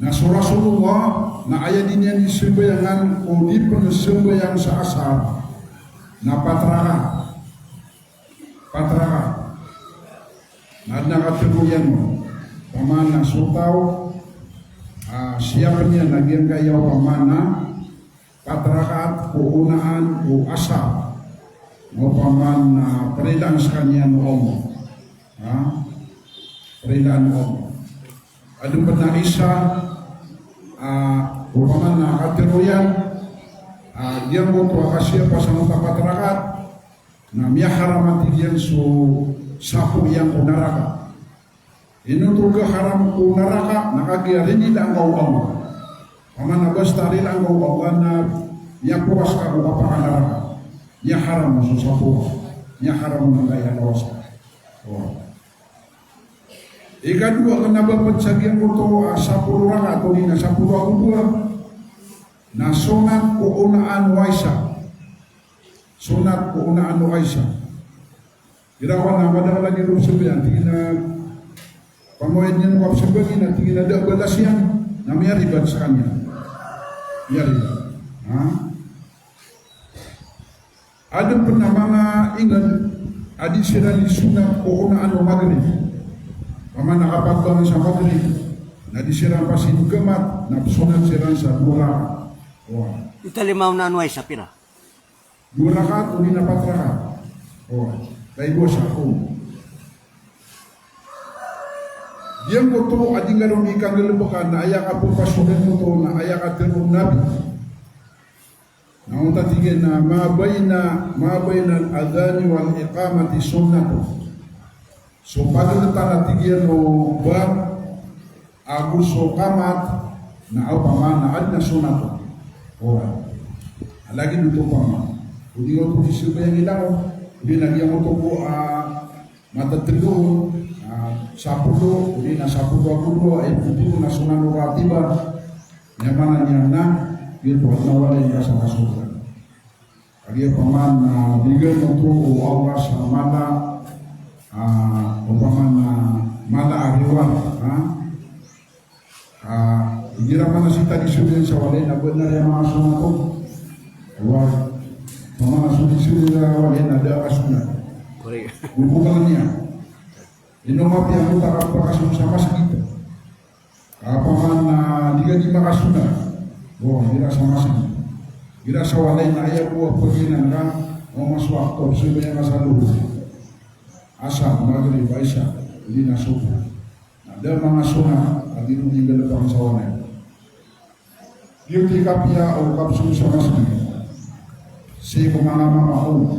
Na so Rasulullah, na aya di niyan di sambayangan o di pn sambayang sa Asar, na pat rakaat. Pat rakaat. Na adn a katharo iyan, opama na so taw a siyapn iyan a giyangkaya opama na pat rakaat ko onaan o Asar, opama na prilaan skaniyan o Allah. Ha? Prilaan o Allah. Adn pn a isa a, opama na katharo iyan a giyangkoto a kasiyapa sangkoto a pat rakaat, na miyaharam a tig iyan so sapo iyan ko naraka. Ino oto kaharam ko naraka? Na kagiya rinilaan ka o Allah. Opama na basta rilaan ka o Allah na miyapokas ka ko kapakanaraka. Miyaharam so sapolo. Miyaharam na kaya kawasa. O. Ikadowa, kena ba ped sa giyangkoto a sapolo rakaat odi na sapolo ago dowa na sonat ko onaan o Isa. Sonat ko onaan o Isa. Ira ko na madakel a giyangkoto sambayang, tig iyan a pamawid niyan ko kapsambayang iyan, tig iyan a da a balas iyan, na miyaribat sekaniyan. Miyaribat. Ha? Aden pen a manga inged a di siran di sonat ko onaan o Magrib. Opama na kapagbangon sa Magrib, na di siran pasin gemat, na pesonat siran sa dowa rakaat. Wa. Ita lima onaan o Isa, pira? Dowa rakaat, odi na pat rakaat. O, kay dowa sa ko. Giyangkoto a di ngka ron ikanggalebeka na aya kapepasoden oto na aya katharo o Nabi. Na onta tig iyan a ma baina, ma baina al-adhani wal iqamati sunnah. So pageltan a tig iyan o ba ago so qamat na opama na aden a sonat. Ora. Lagid oto opama. Odi oto di sambayang i langon. Odi na giyangkoto ko, ah, matetelo, ah, sapolo, odi na sapolo ago dowa, eh, polo na sunan o ratiba. Aya maana niyan na, giyoto na walay ka sa kasorga. Kagiya opama na, ah, bigan oto o Allah sa mala, ah, opama na mala a reward, ha? Ah, igira mana sita di sulian sa walay na benar ya manga sonat oto. Wa, opama na suli sulian sa walay na da a sonat. Correct. Bubukan niyan. Ino mapiya mo ta kapakason sa masgit. Opama na di ka di makasonat. O, igira sa masgit. Igira sa walay na aya bo a pagiyanan ka, o mas wakto, so ba iyan ka sa luhur. Asar, Magrib, Isa, odi na Subuh. Na da manga sonat a di ron di nggalebek sa walay. Giyoto i kapiya o kapsong sa masgit. Sii ko manga mama o.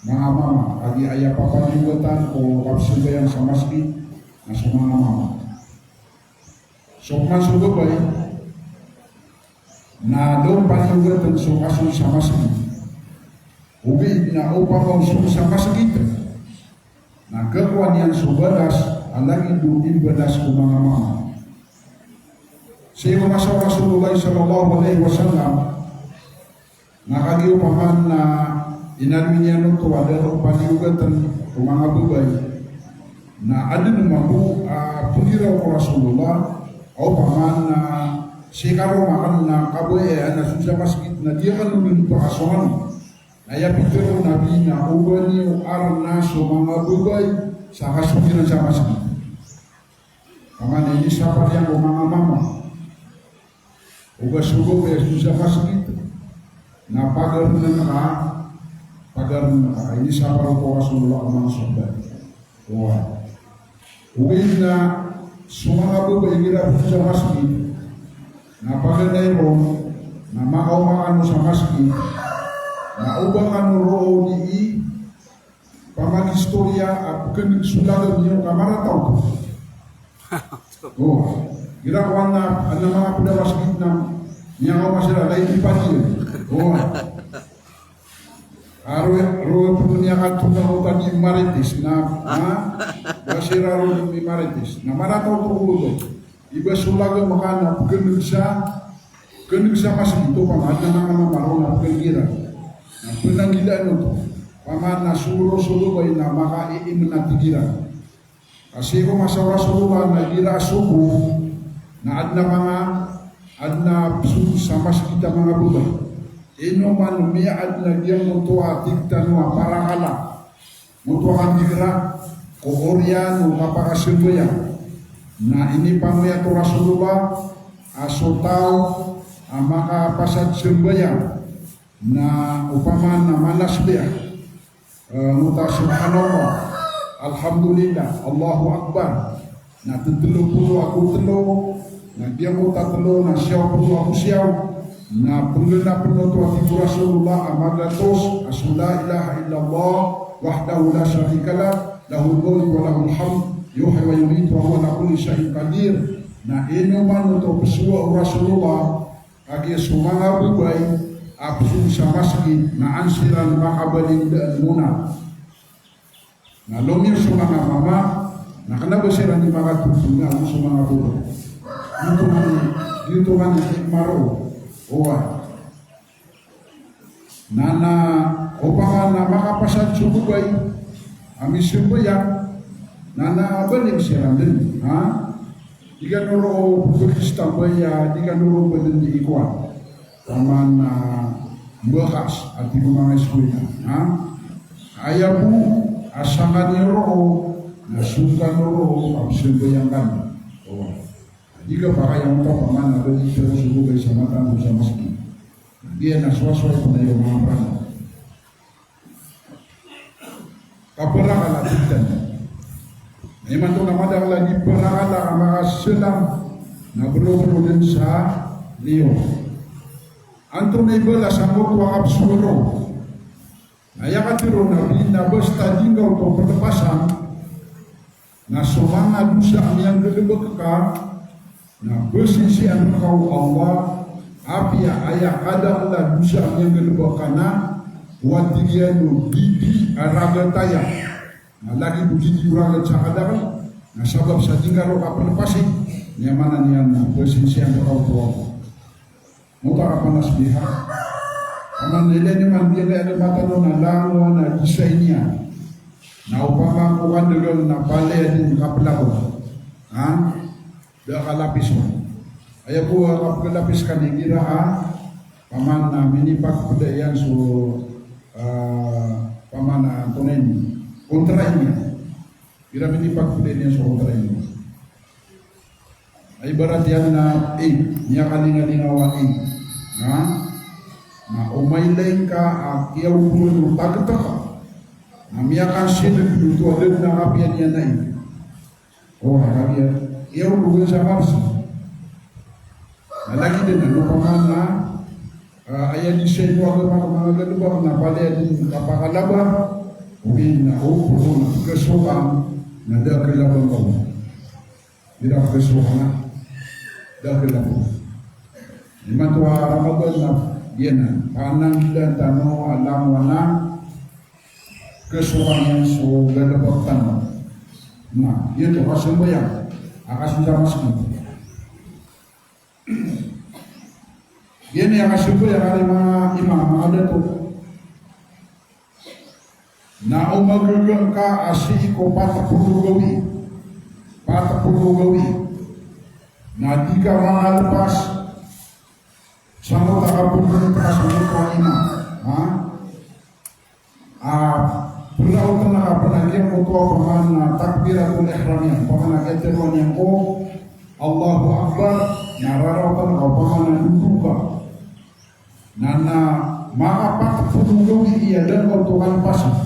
Manga mama, a di aya papaniyogatan o kapsambayang sa masgit, na so manga mama. So pman so babay, na da on paniyogatan so kasong sa masgit. Ogaid na opama on song sa masgit, na kakowa niyan so balas a lagid o imbalas ko manga mama. Sii ko masa o Rasulullah sallallahu alaihi wasallam, na kagiya opama na inaloy niyan oto a da ron paniyogatan o manga babay, na aden mambo a pegiraw ko Rasulullah, a opama na sii ka roo makan na kabaya na so sa masgit na di aken on pakasongan. Na aya pitharo o Nabi na oba niyo arna so manga babay sa kasong iran sa masgit. Opama na inisapar iyan ko manga mama. Oba so babay a so sa masgit na pagarn ka, pagarn ka. Inisapar oto o Rasulullah ko manga sahabat. Wa. Ogaid na so manga babay igira pn sa masgit na paganay ron na makaoma kano sa masgit na oba kano roo dii pamagistoriya a pkndg so lagam iyo ka marata oto. O, igira ko adn a manga pd a masgit na miyakaoma siran, lagid i padiyan. O. Aro, aro pn miyakatonga o tadi marites na, ha? Ba siran ron i marites. Na marata oto ko babay. Iba so lagam ka na pkndg sa, pkndg sa masgit, opama na manga mama ron na pkndg iran. Na pnanggilaan oto. Opama na so roo so babay na makaiiman a tig iran. Ka sii ko masa o Rasulullah na igira a sobo, na adn a manga, adn a psong sa masgit a manga babay. Ino man o miyaadn a giyangkoto a tig tano a parakala, moto a kandigra ko oriyan o kapakasambayang. Na inipamoyat o Rasulullah a so taw a makapasad sambayang na opama na manas biya. Eh, mota subhanallah, alhamdulillah, Allahu Akbar. Na tlo polo ago tlo, na giyangkoto a tlo na siyaw polo ago siyaw. Na pnggnapn oto a tig o Rasulullah a magatos a so la ilaha illallah wahdahu la sharika lah, lahul mulku wa lahul hamd, yuhyi wa yumitu wa huwa ala kulli shay'in qadir. Na ino man oto psowa o Rasulullah, kagiya so manga babay Apsong sa masgit na an siran makabaling daan mona. Na lomiyo so manga mama, na kna ba siran di makatotong na so manga boro. Giyoto man i, giyoto man i hikmah roo. Oway. Na, na opama na makapasad so babay a misambayang, na, na baling siran dn, ha? Di kano roo pagistambay a, di kano roo ba dn di ikowan. Taman, ah, mbakas a tig o manga eskwela, ha? Aya bo a sangkaniyo roo na song kano roo a pzambayang kano. Oway. Di ka pakay a opama na ba di tero so babay sa mata o sa masgit. Giya na sowasowai pn a iyo manga prano. Kaparakala a tig tano. Na imanto na madakl a di parakala a manga slam na brobro dn sa liyo. Antonaa i balas angkoto a kapsolo? Na aya katharo o Nabi na basta di ngka oto ptpasan, na so manga dosa a miyanggalbk ka, na pzisiyaan rka o Allah, apiya aya kadakl a dosa a miyanggalbk ka na, o tig iyan o didi a ragataya. Na lagid o didi o ragat sa kadakl, na sabap sa di ngka roo kapnpasi, na aya maana niyan na pzisiyaan rka oto o Allah. Mota ka panas biha. Aman ilay niyo man biya na aya mata no na langon a design iyan. Na opama ko kandgn na palaya dn kaplabn. Ha? Da kalapis on. Aya bo a kapkalapis ka na igira a paman na minipagpda iyan so, ah, paman na antonaa ini. Kontra ini. Igira minipagpda iyan so kontra ini. Ay, ibarat iyan na, eh, miyakalingalingaw a, eh. Na, na o mailay ngka a kiyaogoan o tagtaka. Na miyakansilig oto a dn a kapiya niyan na, eh. O, kapiya. Kiyaogoan sa kapsi. Na lagid dn, ano, paman na, ah, aya di sa ino agama ko manga galbk na palaya dn kapakalaba. Ogaid na o poro na pkasokan na da a kalaba ngka on. Di da a pkasokan na da a kalaba on. Imanto a Ramadan na giyanan, pananggilaan tano a langon a kasokan iyan so galbk tano. Na giyoto kasambayang a kasong sa masgit. Giyanan i kasambayang a aya manga imam, manga dato. Na o magaga ngka a sii ko pat polo gawii. Pat polo gawii. Na di ka mangalpas sangkoto a kapolo ngka sangkoto a imam. Ha? Ah, piraot na ka pn a giyangkoto a paman na takbiratul ihram iyan, paman na kiyatharoa niyan ko Allahu Akbar, na raraotan ka paman na dodo ka. Na, na makapat polo gawii a da ngka oto kalpasan.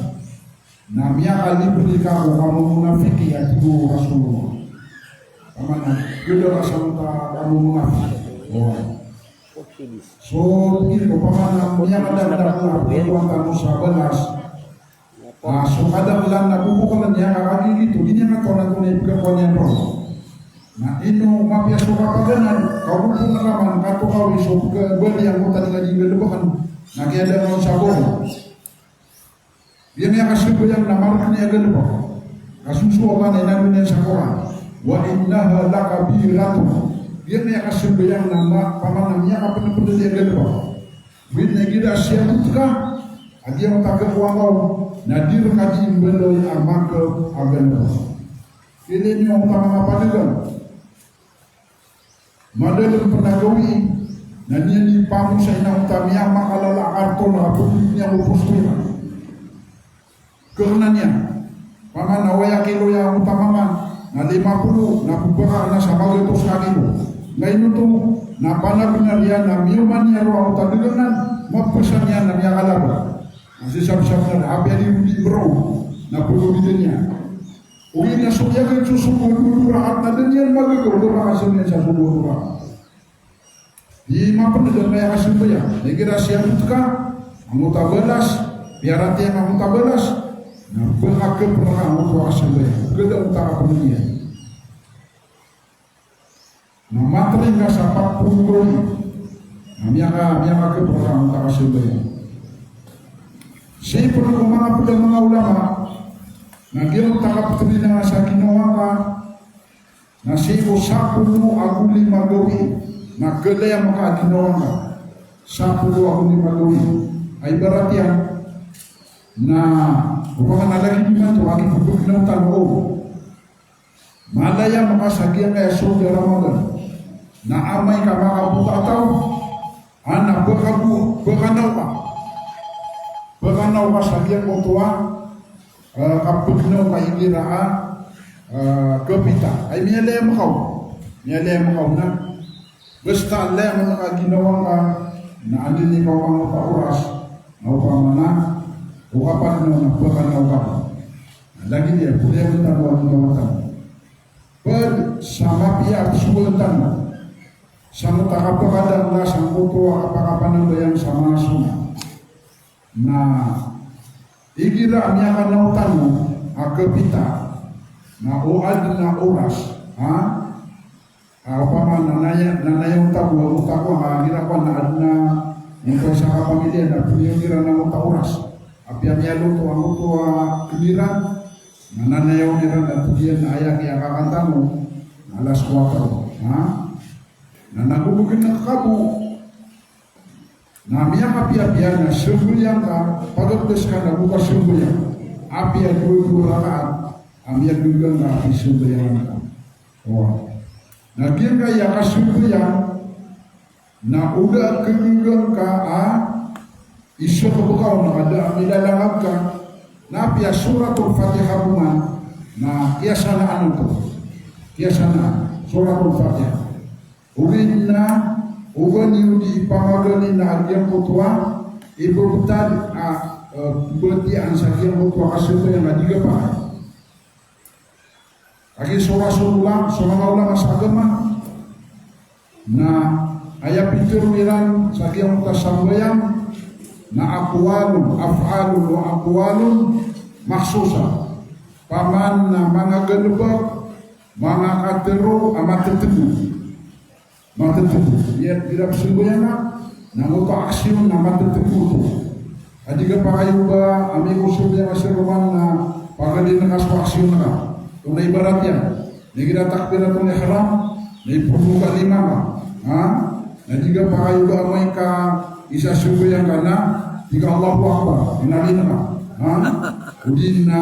Na miyakalibre ka ko kamomonafiki a tig o Rasulullah. Paman na, gda ka sa mata kamomonafiki. Oway. So, tig iyan ko paman na miyakadakdakl a pkhakowa tano sa balas. Ah, so kadaklan na boboklan iyan a kagigito, di niyan katoon antonaa i pkhakowa niyan roo. Na ino mapiya so kapaganan, kagopo na kaman, katokawi so pkhabali angkoto a di ngka di nggalbkn, na kiyadaan on sa boro. Giyangkaya kasambayang na margn iyan a galbk. Kasosowa ka na inadn iyan sa Qur'an. Wa innaha lakabiratun. Giyangkaya kasambayang na ma-, paman a miyakapnpnd iyan a galbk. Ogaid na igira siyabot ka a giyangkoto a khakowa ngka on, na di rka di mbaloy a mangkp a galbk. Ilay niyo oto a manga padagang. Madalm pn a gawii, na niyan i pamosay na onta miyamakalala a karton a pmbili niyan ko posto iran. Kna niyan, paman a waya kilo iyan a onta maman, na lima polo, na pmbaka na sa magatos ka kilo. Ngaino oto, na panabnar iyan a miyoman iyan roo a onta dn anan, mapsan iyan na miyakalaba. Na sii sa psabnar, apiya di roo di mroo, na pagawidn iyan. Ogaid na so aya kn so sogo o dowa rakat na da niyan magaga o da makasambayang sa sogo o dowa rakat. Di mapnd a miyakasambayang. Na igira siyabot ka angkoto a balas, piyaratiyaya ka angkoto a balas, na ba ka kpr ka angkoto a kasambayang. Gda onta ka pn iyan. Na matray ngka sa pat polo gawii. Na miyaka, miyaka kebra ka angkoto a kasambayang. Sii pn ko manga pd a manga ulama, na giyangkoto a kapthowi na sa ginawa ngka, na sii ko sapolo ago lima gawii, na khalayam ka a ginawa ngka. Sapolo ago lima gawii. Aya ibarat iyan, na opama na lagid imanto a kipphagnaw tano, o. Malaya maka sa giyangkaya sold a Ramadan. Na amay ka makaboka a taw, a na pkhago, pkhanaw ka. Pkhanaw ka sa giyangkoto a, eh, kapagnaw ka igira a, eh, kapita. Ay, miyalaya maka on. Miyalaya maka on na. Basta laya maka ginawa ngka, na anda i kaoma angkoto a oras, na opama na, o kapagnaw na pkhanaw ka. Na lagid iyan, boleh tano a ginawa tano. Pd sa mapiya a pzowaan tano sangkoto a kapakadakl sangkoto a kapakapanambayang sa manga sunnah. Na igira a miyakanaw tano a kapita, na o adn a oras, ha? A, opama na naya, na nayaw tano, o tano, ha, igira kowan na adn a, ingkoto sa kapamilya na pniyong iran angkoto a oras. Apiya miyaloto angkoto a kn iran, na nanayaw iran a tig iyan a aya kiyakakan tano, na alas kuwatro. Ha? Na nago bgan a kabo, na miyakapiyapiya na sambayang ka, pagabdas ka na go kasambayang. Apiya dowa, dowa rakaat, a miyagaga ngka a pisambayangan ka. Oway. Na giyangkaya kasambayang, na o da a kagaga ngka a isa ka bkaw na ka da a milalangag ka, na apiya Suratul Fatiha bo man, na kiyasanaan oto. Kiyasanaan, Suratul Fatiha. Odi na, o ba niyo di ipamagani na a giyangkoto a, ibabtad a, eh, batiyaan sa giyangkoto a kasambayang a di kapakay. Lagid so Rasulullah, so manga ulama sa agama, na aya pitharo iran sa giyangkoto a sambayang, na aqwalun, af'alun wa aqwalun makhsusah. Paman na manga galbk, manga katharo a mathtgo. Mathtgo. Aya igira pzambayang ka, na angkoto a aksyon na mathtgo oto. A di kapakay o ba, amay ko sambayang ka sa roman na pagadn ka so aksyon ka. Oto na ibarat iyan. Na igira takbiratul ihram, na ipoon ka lima ka. Ha? Na di kapakay o ba amay ka isa sambayang ka na, tig ka Allahu Akbar, inalin ka. Ha? Odi na,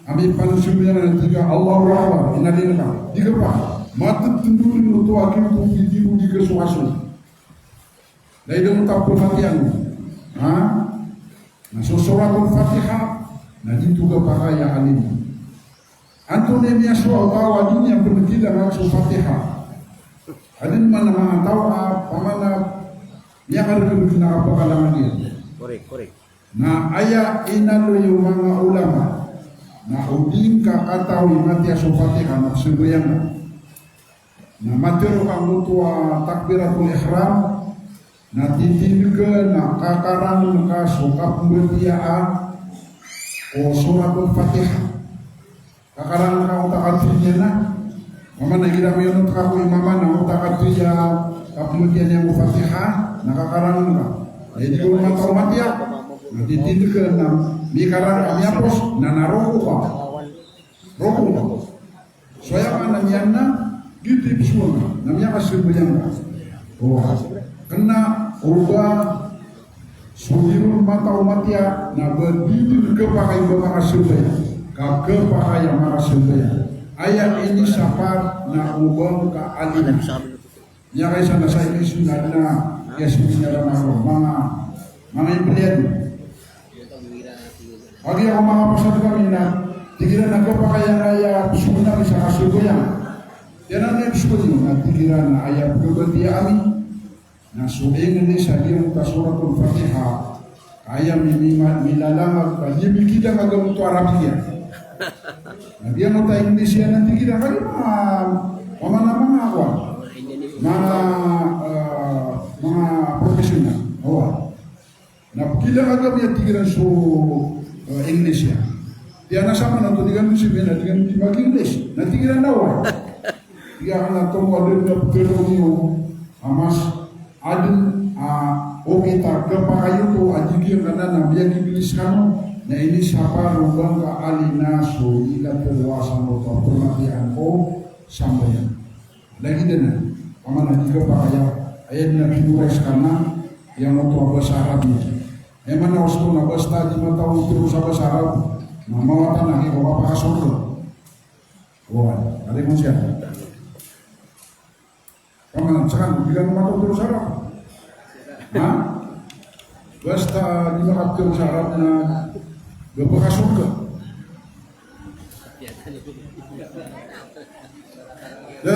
amay pn sambayang na tig ka Allahu Akbar, inalin ka. Di kapakay. Mathtgo ron oto a giyoto i di ron di kasokaso. Lagid o tapos matiyan. Ha? Na so Suratul Fatiha, na di oto kapakay a alim. Antonaa i miyasowa o taw a di niyan pn kilangag so Fatiha? Adn man a manga taw a, paman a, miyakargn na kapakalangan iyan. Correct, correct. Na aya inaloy o manga ulama, na o di ngka katawi matiya so Fatiha na pzambayang ka. Na matharo ka angkoto a takbiratul ihram, na titindg ka na kakarangn ka so kapmbatiyaa o Suratul Fatiha. Kakarangn ka angkoto a kathay niyan na. Mama na igira miyonot ka ko imam na angkoto a kathay a kapmbatiyaa niyan ko Fatiha, na kakarangn ka. Na igira mataw matiya, na titindg ka na mikarang ka, miyapos, na naroko ka. Roko ka. So aya maana niyan na, giyoto i pzowaan ka, na miyakasambayang ka. O, kna o ba so di ron mataw matiya, na ba di dn khapakay o ba makasambayang, ka khapakay a makasambayang. Aya inisapat na o ba ka alim. Miyakaisa na sa English na adn a, kiyasiminar a manga, manga empleyado. Kagiya ko manga pasad kami na, tig iran a khapakay angkaya pzowaan ami sa kasambayang. Tig iran a aya pzowaan iyo na tig iran a aya pkhabatiyaa ami na so English a giyangkoto a Suratul Fatiha. Aya mi, mi, milalangag, aya mikidangag angkoto a Arabiya. Na giyangkoto a English iyan na tig iran, kay manga, manga, manga, kowan, manga, eh, manga professional. Oway. Na pkilangag ami a tig iran so, eh, English iyan. Tig iyan a saman oto, di kami sii, na di kami di mag-English. Na tig iran a oway. Tig iyan a tomo adn a ptharoon iyo a mas adn a O kita, kapakayoto a di giyangkanan a miyagibili skano, na inisapar o ba ngka a linaso i katharo a sangkoto a pmatiyaan ko sambayang. Lagid anan, a maana di kapakaya, aya dn a pinoray skano, giyangkoto a basa Arab iyan. Aya maana osto na basta di mataw o tharo sa basa Arab, na mawatan a giya ko kapakasorga. Oway, alaikum salam. Kaman, skano, di kano mataw o tharo sa Arab. Ha? Basta di makaptharo sa Arab na kapakasorga. Da,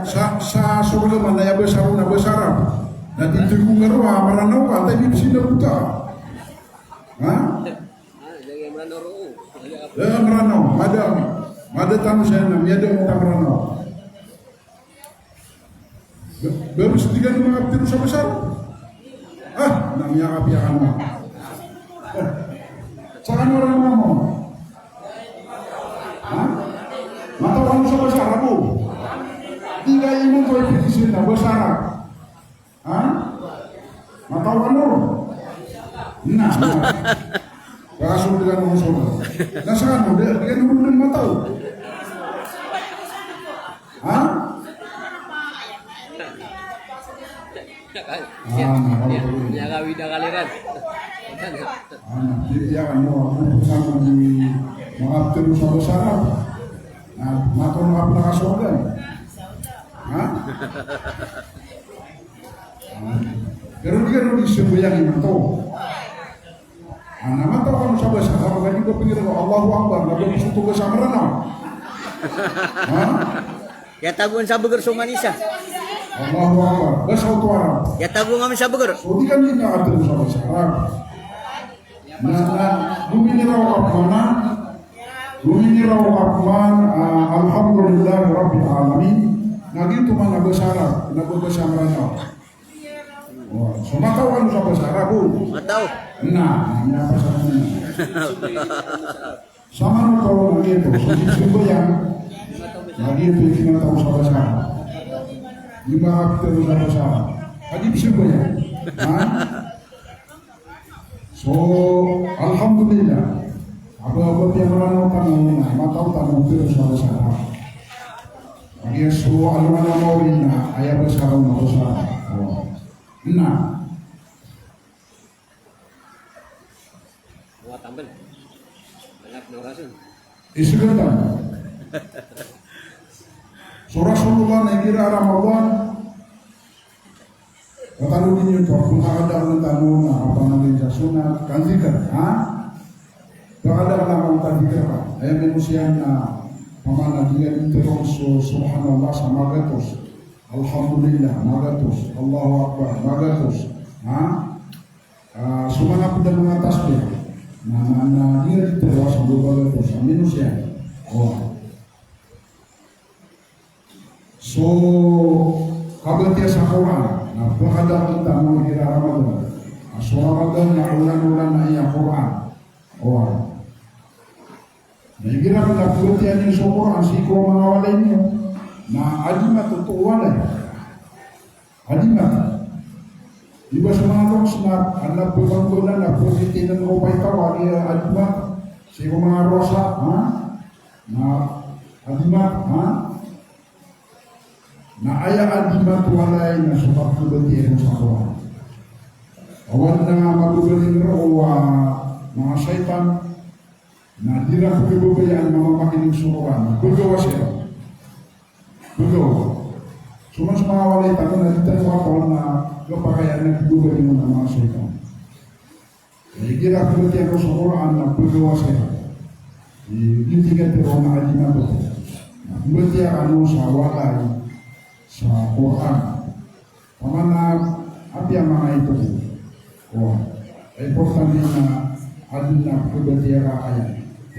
sa, sa sorga man na aya basa ron na basa Arab. Na di tgo nga roo a Mranaw ka, antaa i bibsi na buta. Ha? Da, Mranaw, mada, mada tano saya na miyada mo ta Mranaw. Ba-, babs di kano makaptharo sa basa Arab. Ah, na miyakapiya kano. Sa kano ran mo. Ha? Mataw kano sa basa Arab, o. Di ka iman ko ipitisin na basa Arab. Ha? Mataw kano? Na, na. Baka so di kano so. Na sa kano, di, di kano mataw. Ha? Ah, na, na, na. Niya kawida kaliran. Ah, na, di, di, ano, ano, ano, di, makaptharo sa basa Arab. Na, mataw na kapla ka sorga. Ha? Ah, pero di kano di sambayang i mataw. Ah, na mataw kano sa basa Arab, ka di ba pinggiran ko Allahu Akbar, na ba gusto to basa Mranaw? Ha? Iyatago sa bgr so manisa. Allahu Akbar. Basa oto Arab. Iyatago nga sa bgr. So, di kano di makaptharo sa basa Arab. Na, na, gominiraw ka pman, gominiraw ka pman, ah, Alhamdulillahi Rabbil Alamin. Na giyoto man a basa Arab, na ba basa Mranaw. O, so mataw kano sa basa Arab, o. Mataw. Na, na, na, basa Arab. Sa manoto na giyoto, so di sambayang, na giyoto i kinataw sa basa Arab. Di makaptharo sa basa Arab. Ka di sambayang. Ha? So, alhamdulillah. Aba, aba, tiya Mranaw tano, na mataw tano tharo sa basa Arab. Kagiya so alongan a mawri na aya basa Arab na basa Arab. O. Na. Wa tambal. Banyak na orasan. Isgatan. So Rasulullah na igira a Ramadan, katharo dn iyan oto, pkadakl tano na kapanalin sa sunnat, kan dhikr, ha? Pkadakl tano kan dhikr, ha? Aya manusiya na pamana di niyan tharoon so subhanallah sa magatos, alhamdulillah magatos, Allahu Akbar magatos, ha? Ah, so manga pd a manga tasbih. Na, na, na, di niyan tharoon sa magatos a manusiya. O. So kabatiya sa Qur'an, na pkadakl tano igira a Ramadan. Na so Ramadan na olan-olan a aya Qur'an. Oway. Na igira pn a pmbatiya niyo so Qur'an sii ko manga walay niyo, na adimat oto walay. Adimat. Di ba so manga loks na, na pmbatiya na pmbatiya ko paitaw a di adimat. Sii ko manga rosa, ha? Na adimat, ha? Na aya adimat o walay na so kapkhabatiya sa Qur'an. Awan na mababaling roo a manga shaytan, na di ran pkhababayaan a mamakinig so Qur'an, na bagawa siran. Bagawa. So man so manga walay tano na di tano kapakay na khapakay a di babaling o manga shaytan. Na igira pmbatiya roo so Qur'an na bagawa siran. Di, di tig a tharoon a adimat oto. Na pmbatiya kano sa walay sa Qur'an. Pamana apiya manga ito. O, importante na adn a pmbatiya ka aya.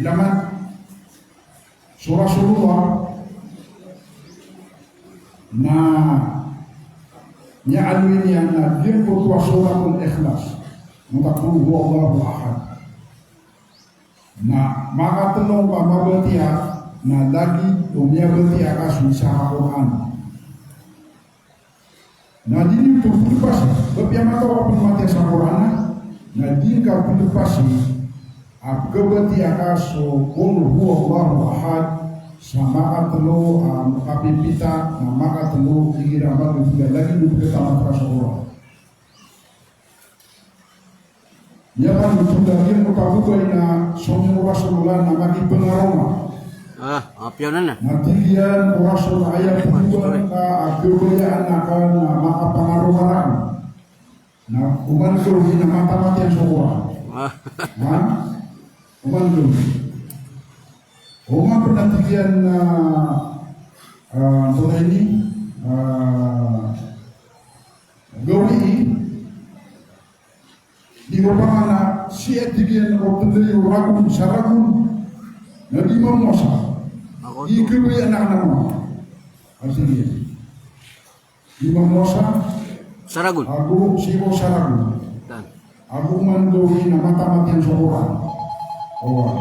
Ilamat. So Rasulullah na niyaaloy niyan na giyangkoto a Suratul Ikhlas, mota Qul Huwallahu Ahad. Na makatlo ka mabatiya na lagid o miyabatiya ka so isa a Qur'an. Na di niyo oto pelepas, ba piyamataw ka pn matiya sa Qur'an, na di ngka pelepas a kabatiyaa ka so Qul huwallahu ahad sa makatlo a kapipita, na makatlo igira magpiya lagid o pekatamat ka so Qur'an. Aya pn so tig iyan o kababay na somiyong o Rasulullah na magipangaroma. Ah, apiya onan na. Na tig iyan o Rasul, aya pn ka a kabayaan akn na makapangaroma rakn. Na oman gawii na matamat iyan so Qur'an. Ah. Ha? Oman gawii. Oman pn a tig iyan na, ah, antonaa ini, ah, gawii, di ba pangana, sii a tig iyan o tnday o ragon, sa ragon, na di mamowasa. Ako di to. Kabayaan akn a mama. A tig iyan. Di mamowasa. Sa ragon. Ago sii ko sa ragon. Tan. Ago oman gawii na matamat iyan so Qur'an. Oway.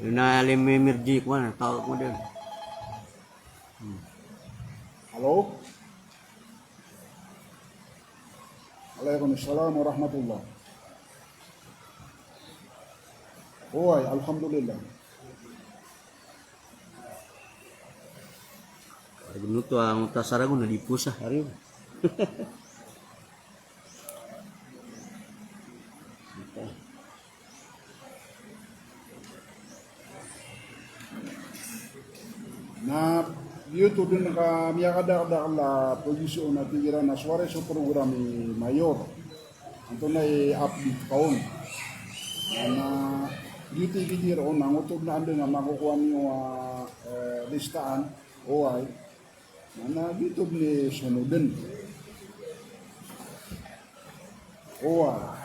Na limimirji ko na, taw ko din. Hmm. Hello? Alaikum salam warahmatullah. Oway, alhamdulillah. Ari gano oto a ngota sa ragon na di powasa, ari. Na giyoto dn ka miyakadakdakl a pagisoon a tig iran a sowari so program i Mayor. Antonaa i update ka on. Na giyoto i tig iran a ngoto dn a anda nga makokowa niyo a, eh, listaan. Oway. Na, na giyoto dn i sonodn. Oway.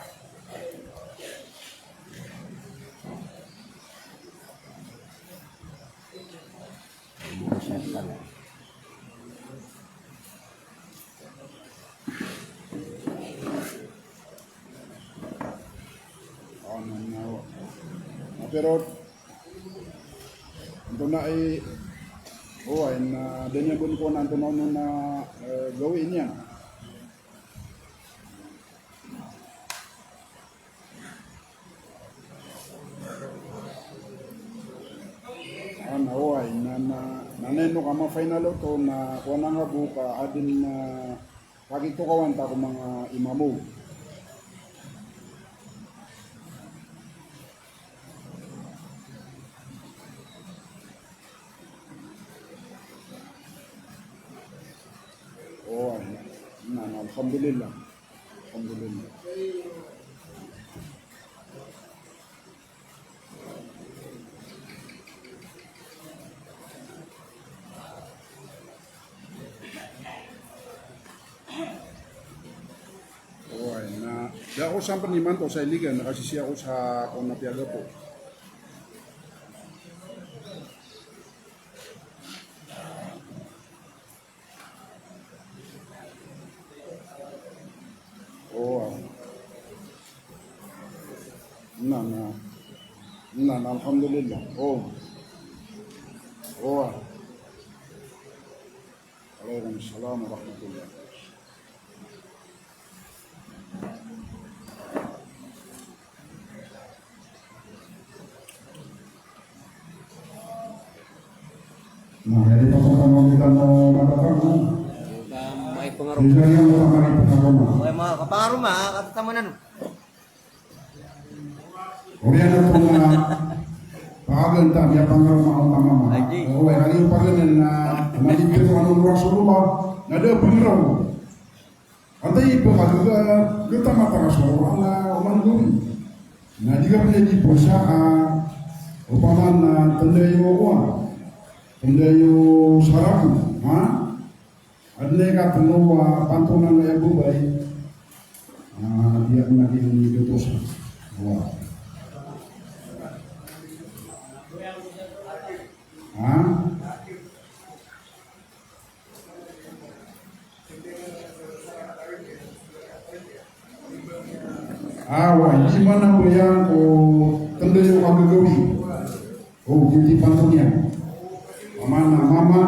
Ano na, na pero antonaa i, oway, na da niyan bo kowan antonaa onon a, eh, gawii niyan. Ano, oway, na, na, na ino ka ma-final oto na kowan nga bo ka adn a pakitokawan ta ko manga imam o. Oway, na, na, alhamdulillah. Alhamdulillah. Oway, na da ako sampn imanto sa Iligan, na kasisiya ko sa kowan a piyagapo. Oway. Na, na. Na, na, alhamdulillah. O. Oway. Alaikum salam warahmatullah. Na, aya di pakapangawitan o madatar, no? Ka maipangaroma. Di na iyan makapangaroma. Oway, makapangaroma, katataman ano. Oriyan oto na paganta, miyapangaroma o mama. Ay, di. Oway, ari o paganta na malimpir o ano o Rasulullah, na da a pangaraw. Antaa i ba ka, ka, katamata ka so Qur'an na oman gawii. Na di ka pn di powasa, a, opama na tnday o kowan, tnday o sa ragon, ha? Adn a ikatlo a pantonan a aya babay. A, di akn na di powasa. Wa. Ha? Awa, di mana bo iyan ko tnday o kagagawii. O, giyoto i pantona iyan. Mama na mama,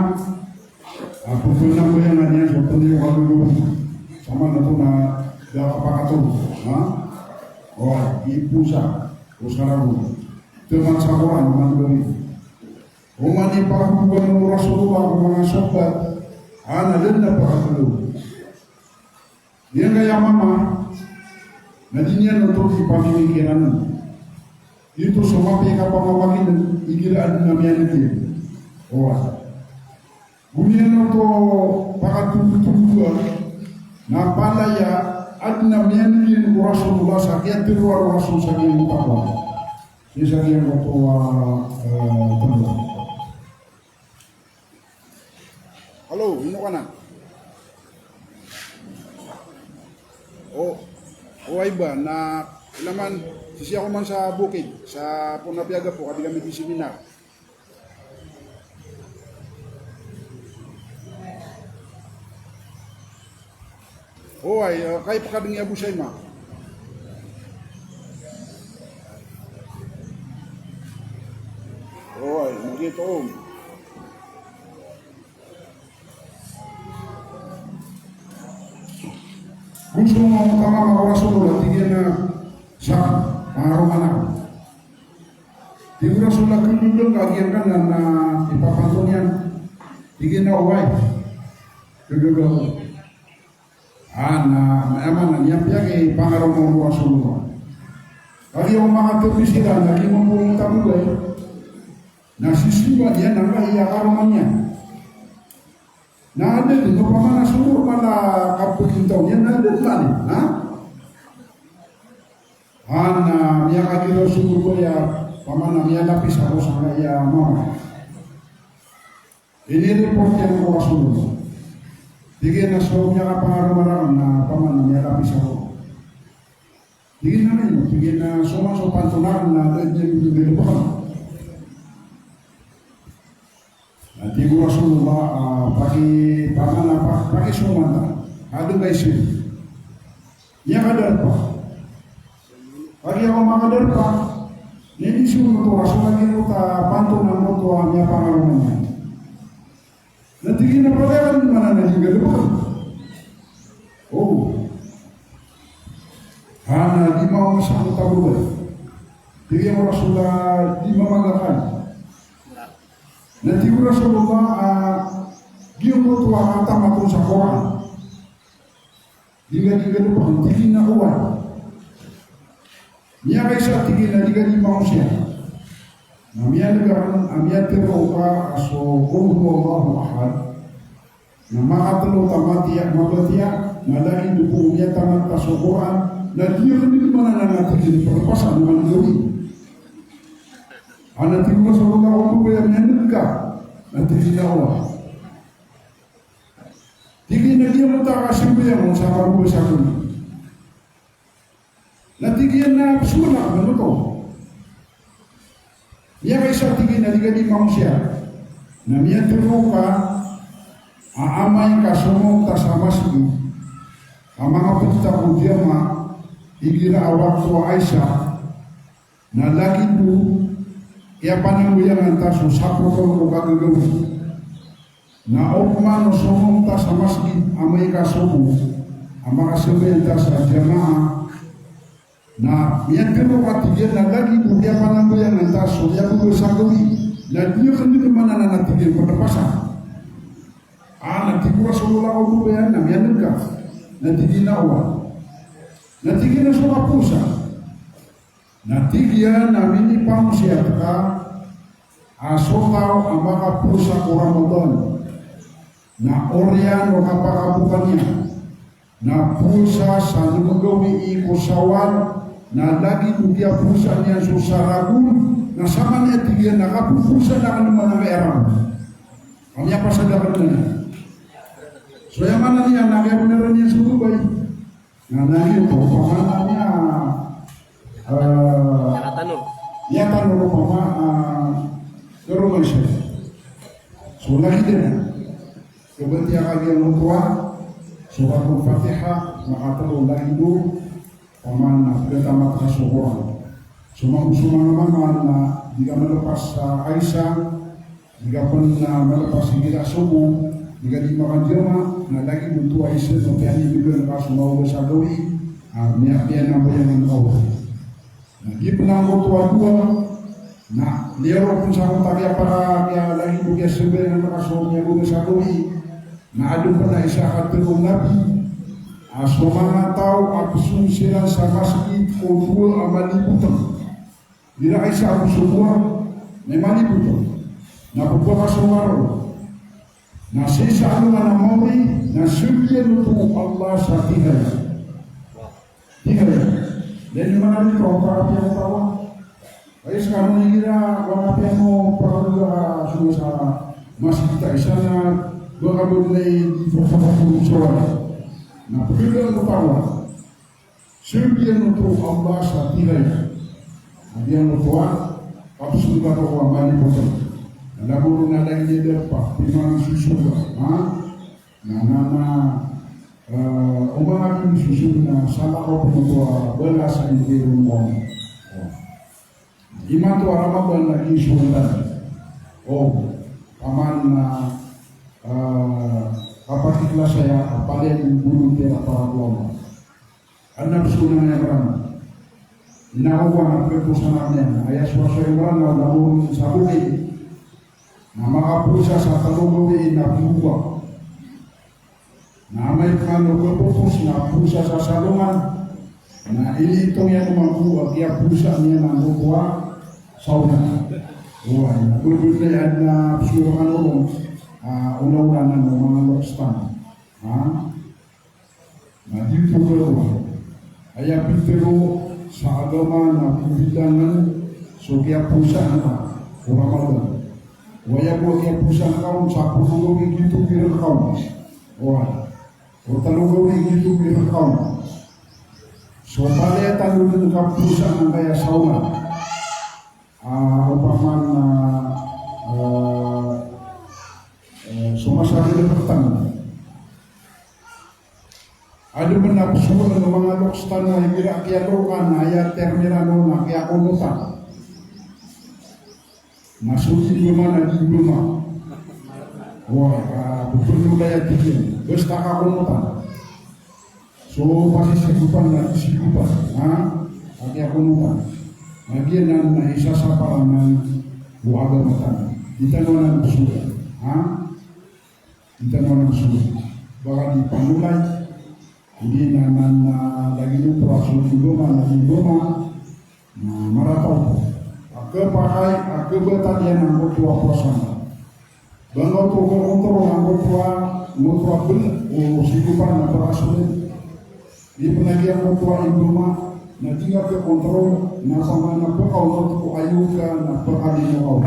Da a pakatoro, ha? Oway, iposa, posa ragon. Taman sa Qur'an, man gawii. Oman i pakabobogan o Rasulullah ko manga sahabat, a na da dn a pakatoro. Giyangkaya mama, na di niyan oto ipamimikiran. Ito so mapiya i kapamamakineg igira adn a miyaneg iyan. Oway. Go niyan oto pakatondotondon, na palaya adn a miyaneg iyan ko Rasulullah sa kiyatharoa o Rasul sa giyangkoto a, sa giyangkoto a, eh, tharoa. Hello, ino ka na? O, o, ay ba, na, ilaman, sisii ako man sa bukid, sa poon a piyagapo, ka di kami di seminar. Oway, eh, kay pakadng i Abu Shaima. Oway, magito om. Gusto mo makakamama ko Rasulullah, tig iyan a sa pangaroma na. Tig o Rasulullah, kagaga ka giyangkanan a ipapanto niyan? Tig iyan a oway. Kagaga ako. A, na, aya maana niyan, piyakipangaroma o Rasulullah. Kagiya o manga tabi siran na di mambo tabi, na sisimba niyan angkaya karoma niyan. Na adn, opama na so normal a kapagintaw niyan, na adn man, ha? A, na miyakagira so normal a, opama na miyalapis ako sangkaya mama. Inireport iyan ko Rasulullah. Tig iyan a so miyakapangaroma rakn na opama na miyalapis ako. Tig iyan a ino, tig iyan a so man so panto rakn na da niyan dn galbkn. Na tig o Rasulullah, ah, paki, opama na pa, pakisoman ta. Adn ka isir. Miyakadarpa. Kagiya ko makadarpa, na inisoman oto o Rasul a giyangkoto a panto na oto a miyapangaroma niyan. Na tig iyan a palaya ka dn man a di nggalbkn. O. Ha, na di mawasa angkoto a babay. Tig iyan o Rasul a di mamagakal. Na tig o Rasulullah a giyangkoto a katamat on sa Qur'an. Di nggalbkn, tig iyan a oway. Miyakaisa, tig iyan a di nggalbkn siya. Na miyaneg akn a miyatharo ka a so Qul huwallahu ahad. Na makatlo ta matiya, mabatiya, na lagid o miyatamat ka so Qur'an, na di akn dn man anan a tig iyan pphasa na man gawii. A na tig o Rasulullah, o babay a miyaneg ka, na tig iyan a oway. Tig iyan a giyangkoto a kasambayang on sa mababasa ko. Na tig iyan a pzambalak man oto. Miyakaisa, tig iyan a di ka di mangosiya. Na miyatharo ka a amay ka somong ta sa masgit a manga pd ta ko jamaah igira a wakto a Isa. Na lagid o kiyapanambayangan ta so sapolo ko kagagawii. Na opama na somong ta sa masgit amay ka sobo a makasambayang ta sa jamaah. Na miyatharo ka, tig iyan, na lagid o kiyapanambayangan ta so miyababasa gawii. Na di akn dn man anan a tig iyan pphasa. A, na tig o Rasulullah, o babay a miyaneg ka, na tig iyan a oway. Na tig iyan a so kapowasa. Na tig iyan a minipangosiyat ka a so taw a makaposa ko Ramadan, na oriyan o kapakaboka niyan na posa sa nm gawii ko Shawwal, na lagid o kiyaposa niyan so saragon, na saman iyan, tig iyan, na kapoposa akn man angkaya ragon. Ka miyapasad akn man. So aya maana niyan na kiyabnar iyan so babay. Na, na giyoto, opama na, eh, miyatanor. Miyatanor, opama, eh, karoma isa. So lagid iyan. Kabatiya ka giyangkoto a Suratul Fatiha, makatlo lagid o, opama na pkhatamat ka so Qur'an. So manga, so manga mama na di ka malpas sa Isa, di ka pn, ah, malpas igira sobo, di ka di makajamaah, na lagid oto a isa na piyanindgan ka so mababasa gawii, Ah, miyapiya na bayangan o Allah. Na di pn angkoto a dowa, na liyaro pn sa otak iyan para kiya lagid o kiyasambayang ka so miyagoga sa gawii. Na adn pn a isa a katharo o Nabi a so manga taw a pzong siran sa masgit ko dowa a malibotng. Igira isa a pzong dowa, na malibotng. Na pphakasonga ron. Na sii sa alongan a maori, na sambiyan oto o Allah sa tig iyan. Tig iyan. Dn imanto a parapiya o taw a. Aya skano na igira, o parapiya o taw a pzong sa masgit a isa na ba ka ba dn i pphakasonga ron. Na pkhada o taw a. Sambiyan oto o Allah sa tig iyan. Na giyangkoto a kapzong ka ko a malibotng. Na lagid o na lagid iyan a pa, di man sosoga, ha? Na, na, na, eh, o manga di sosoga na salakaw pn oto a balas a imbgay ron o Allah. O. Imanto a Ramadan na di sosoga. O, paman na, eh, kapakiklas aya, a palaya di bolo tira para ko Allah. Adn a pzong a Imran. Ina ko kowan a pkhaposan iyan. Aya so pzong a Imran na o na o sa bokit. Na makapowasa sa tlo gawii na pmbowa. Na amay pman o khapopos na powasa sa salongan. Na iniitong iyan o mambo a kiyapowasa niyan angkoto a Sawal. Oway, na bebetay adn a pzong a Ramadan. Ah, olaola na o manga loks tano. Ha? Na di pogaraw. Aya pitharo sa agama na pbilangan so kiyapowasaan ka ko Ramadan. Aya bo a kiyapowasaan ka on sapolo gawii giyoto i rk on. Oway. O tlo gawii giyoto i rk on. So palaya tano dn kapowasaan angkaya Sawal. Ah, opama na, ah, eh, so masa a rk tano. Adn pn a pzong o manga loks tano a igira kiyalokan, aya term iran on na kiyakonotan. Na so di mbama na di mbama. Oway, ah, bebetay a tig iyan. Basta kakonotan. So pasisigopan na di sigopan. Ha? A kiyakonotan. Na giyanan na isa sa paraman o agama tano. Di tano anan pzongan. Ha? Di tano anan pzongan. Ba ka di panolay. Odi na, na, na lagid oto a so di mbama na di mbama. Na marata oto a khapakay a khabatan iyan angkoto a powasa. Ba ngka oto khakontrol angkoto a, angkoto a bl o sigopan na pakasold. Di pn a giyangkoto a imbama na di ngka khakontrol na opama na pkaonot ko ayoka na pkalimo ka on.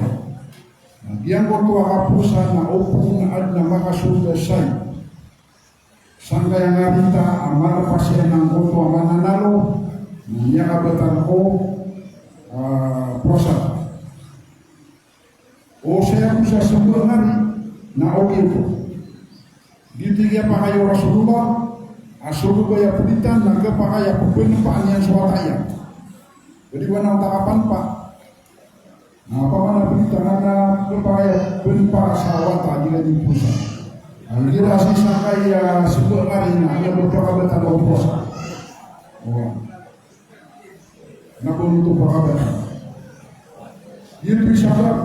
Na giyangkoto a kapowasa na opama na adn a makasold a shayi sangkaya ngari ta a malpas iyan angkoto a mananalo, na miyakabtad ko, ah, powasa. O saya bo sa samba ngari, na ogaid oto. Giyoto i kiyapakay o Rasulullah a so babay a pditan na khapakay a pphanopa niyan so wata iyan. Jadi, wana wata kapanpa. Na opama na pditan na khapakay a pphanopa sa wata a di ka di powasa. Igira sii sangkaya samba ngari na aya bo pkabtad o powasa. O. Na ba oto pkabtad. Giyoto i sabap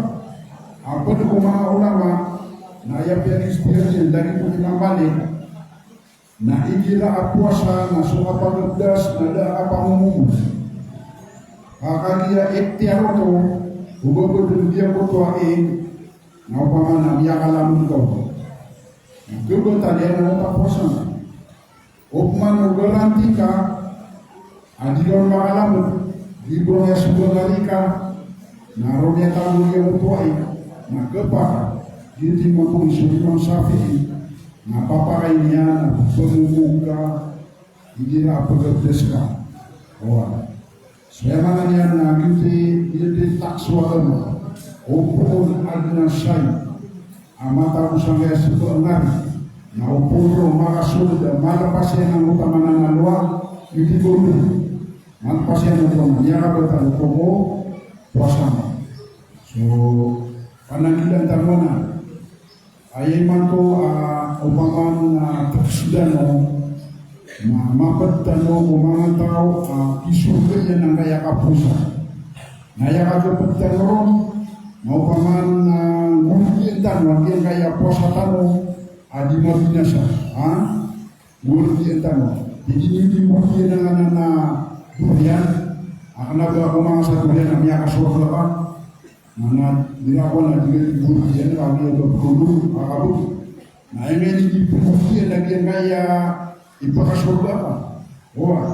a pd ko manga ulama na aya piyagistihadan iyan lagid o Imam Malik. Na igira a powasa na so kapagdas na da a kapamomog. Ka kagiya ikhtiyar oto, o ba pd giyangkoto a Eid, na opama na miyakalamod ka oto. Na khabatan iyan angkoto a powasa na. Opama na o garanti ka a di ka on makalamod, di ba aya samba ngari ka, na roo miyatago giyangkoto a Eid, na khapakay, giyoto i mambo i so Imam Shafi'i, na papakayn iyan a pphangogog ka igira a pagabdas ka. Oway. So aya maana niyan na giyoto i, giyoto i taksowal o, opama na adn a shayi a matago sangkaya samba ngari, na opama roo makasold a malpas iyan angkoto a mananalo a, giyoto i ba oto. Malpas iyan angkoto a, miyakabtad oto ko powasa. So, pananggilaan tano anan. Aya imanto a opama na tpsdan o Ma-, mapd tano ko manga taw a kisorga iyan angkaya kaposa. Na aya kapd tano ron, na opama na, ah, ngordiyan tano angkaya posa tano a di mabinasa, ha? Ngordiyan tano. Di niyo di ngordiyan angkanan a doriyan, a kna ba ko manga sa doriyan a miyakasorga ka. Na, na, di na ko na di ngordiyan ka, di ba, pkolo, a kabod. Na aya ngka ini di pkhordiyan lagid angkaya ipakasorga ka. Oway.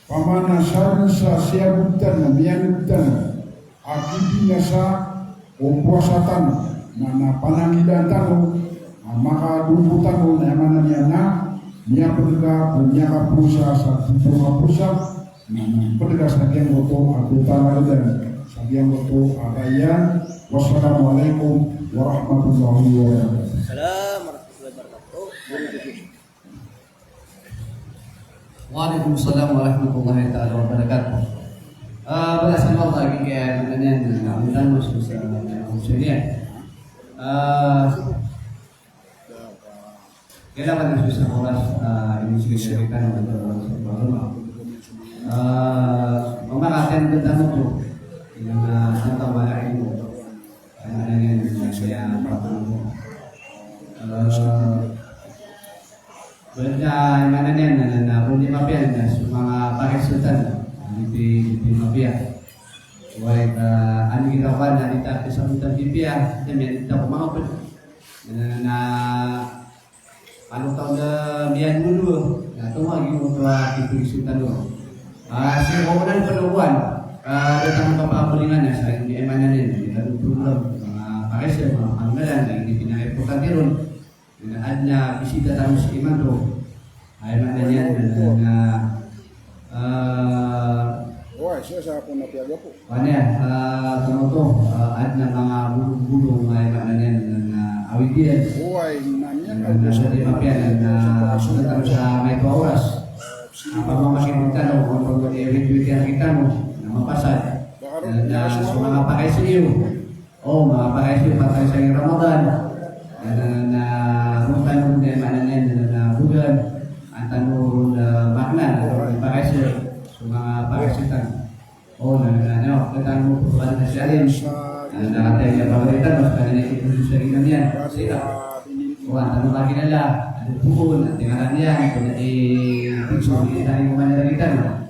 Opama na sa, sa siyabot tano, miyaneg tano a kibinasa o powasa tano, na, na panangilaan tano a makadopo tano, na aya maana niyan na miyapd ka o miyakapowasa sa tito a powasa, na, na pd ka sa giyangkoto a ptaragan, sa giyangkoto a raya. Wassalamu alaikum warahmatullahi wabarakatuh. Salam warahmatullahi wabarakatuh. Wa alaikum salam warahmatullahi taala wabarakatuh. Ah, balasan o Allah lagid angkanan a, ah, oman tano so sa, ah, sa niyan. Ah, kailangan na so sa oras, ah, ini sa niyan kita na, ah, mamakaten tano to. Ino na, ah, tantang wala ino. Aya maana niyan na, ah, Basta, aya maana niyan na, na, na, bo di mapiya na so manga pakisotan, di, di, di mapiya. Oway, ka, an kita ko na, di ta, sa manga pipiya, di, di ta ko manga pd. Na, na, na, ano taw na miyan mo do, na, ito nga, giyoto a, di pakisotan do. Ah, sii ko na, di pd ko an, ah, datang ka pamulingan na, sa, aya maana niyan, di ta do program, manga pakisot, manga panggalan, di, di, di na importante ron. Na adn a bisita tano sii imanto. Aya maana niyan na, na, ah, oway, sii sa ako na piyaga po. Oway, ah, tano to, ah, adn a manga bolong-bolong, aya maana niyan na awid iyan. Oway, na niyan na, na, na, sa di mapiya na, na, sa tano sa maito a oras. Apa mamakin kita no, kung pag-i-retweet iyan kita no, na mapasad. Na, na, so manga pakay sii iyo. O, manga pakay sii iyo, patay sa Ramadan. Na, na, na, ron tano ron, aya maana niyan na, na, na, bogan. An tano ron, na, maknan, na, ron pakay sii iyo. So manga pakay sii tano. O, na, na, na, na, ron tano ron, pagbabaran na si Alim. Na, na, na, kataya niyan pagbabaran tano, sa kanya niyan, ito sa ginam iyan. Sila. O, an tano kakinala, an tano poon, an tano ngaran iyan, ito na i-, ito na i-, ito na i-, ito na i-, ito na i-,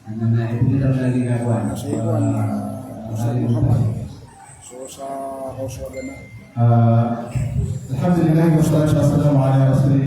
Ano na, ito kita lagi nga kuwan. Sa kuwan, ah, ah, Ustadh Muhammad. So, sa House Wagana. Ah, alhamdulillah, wassalatu wassalamu ala rasulillah.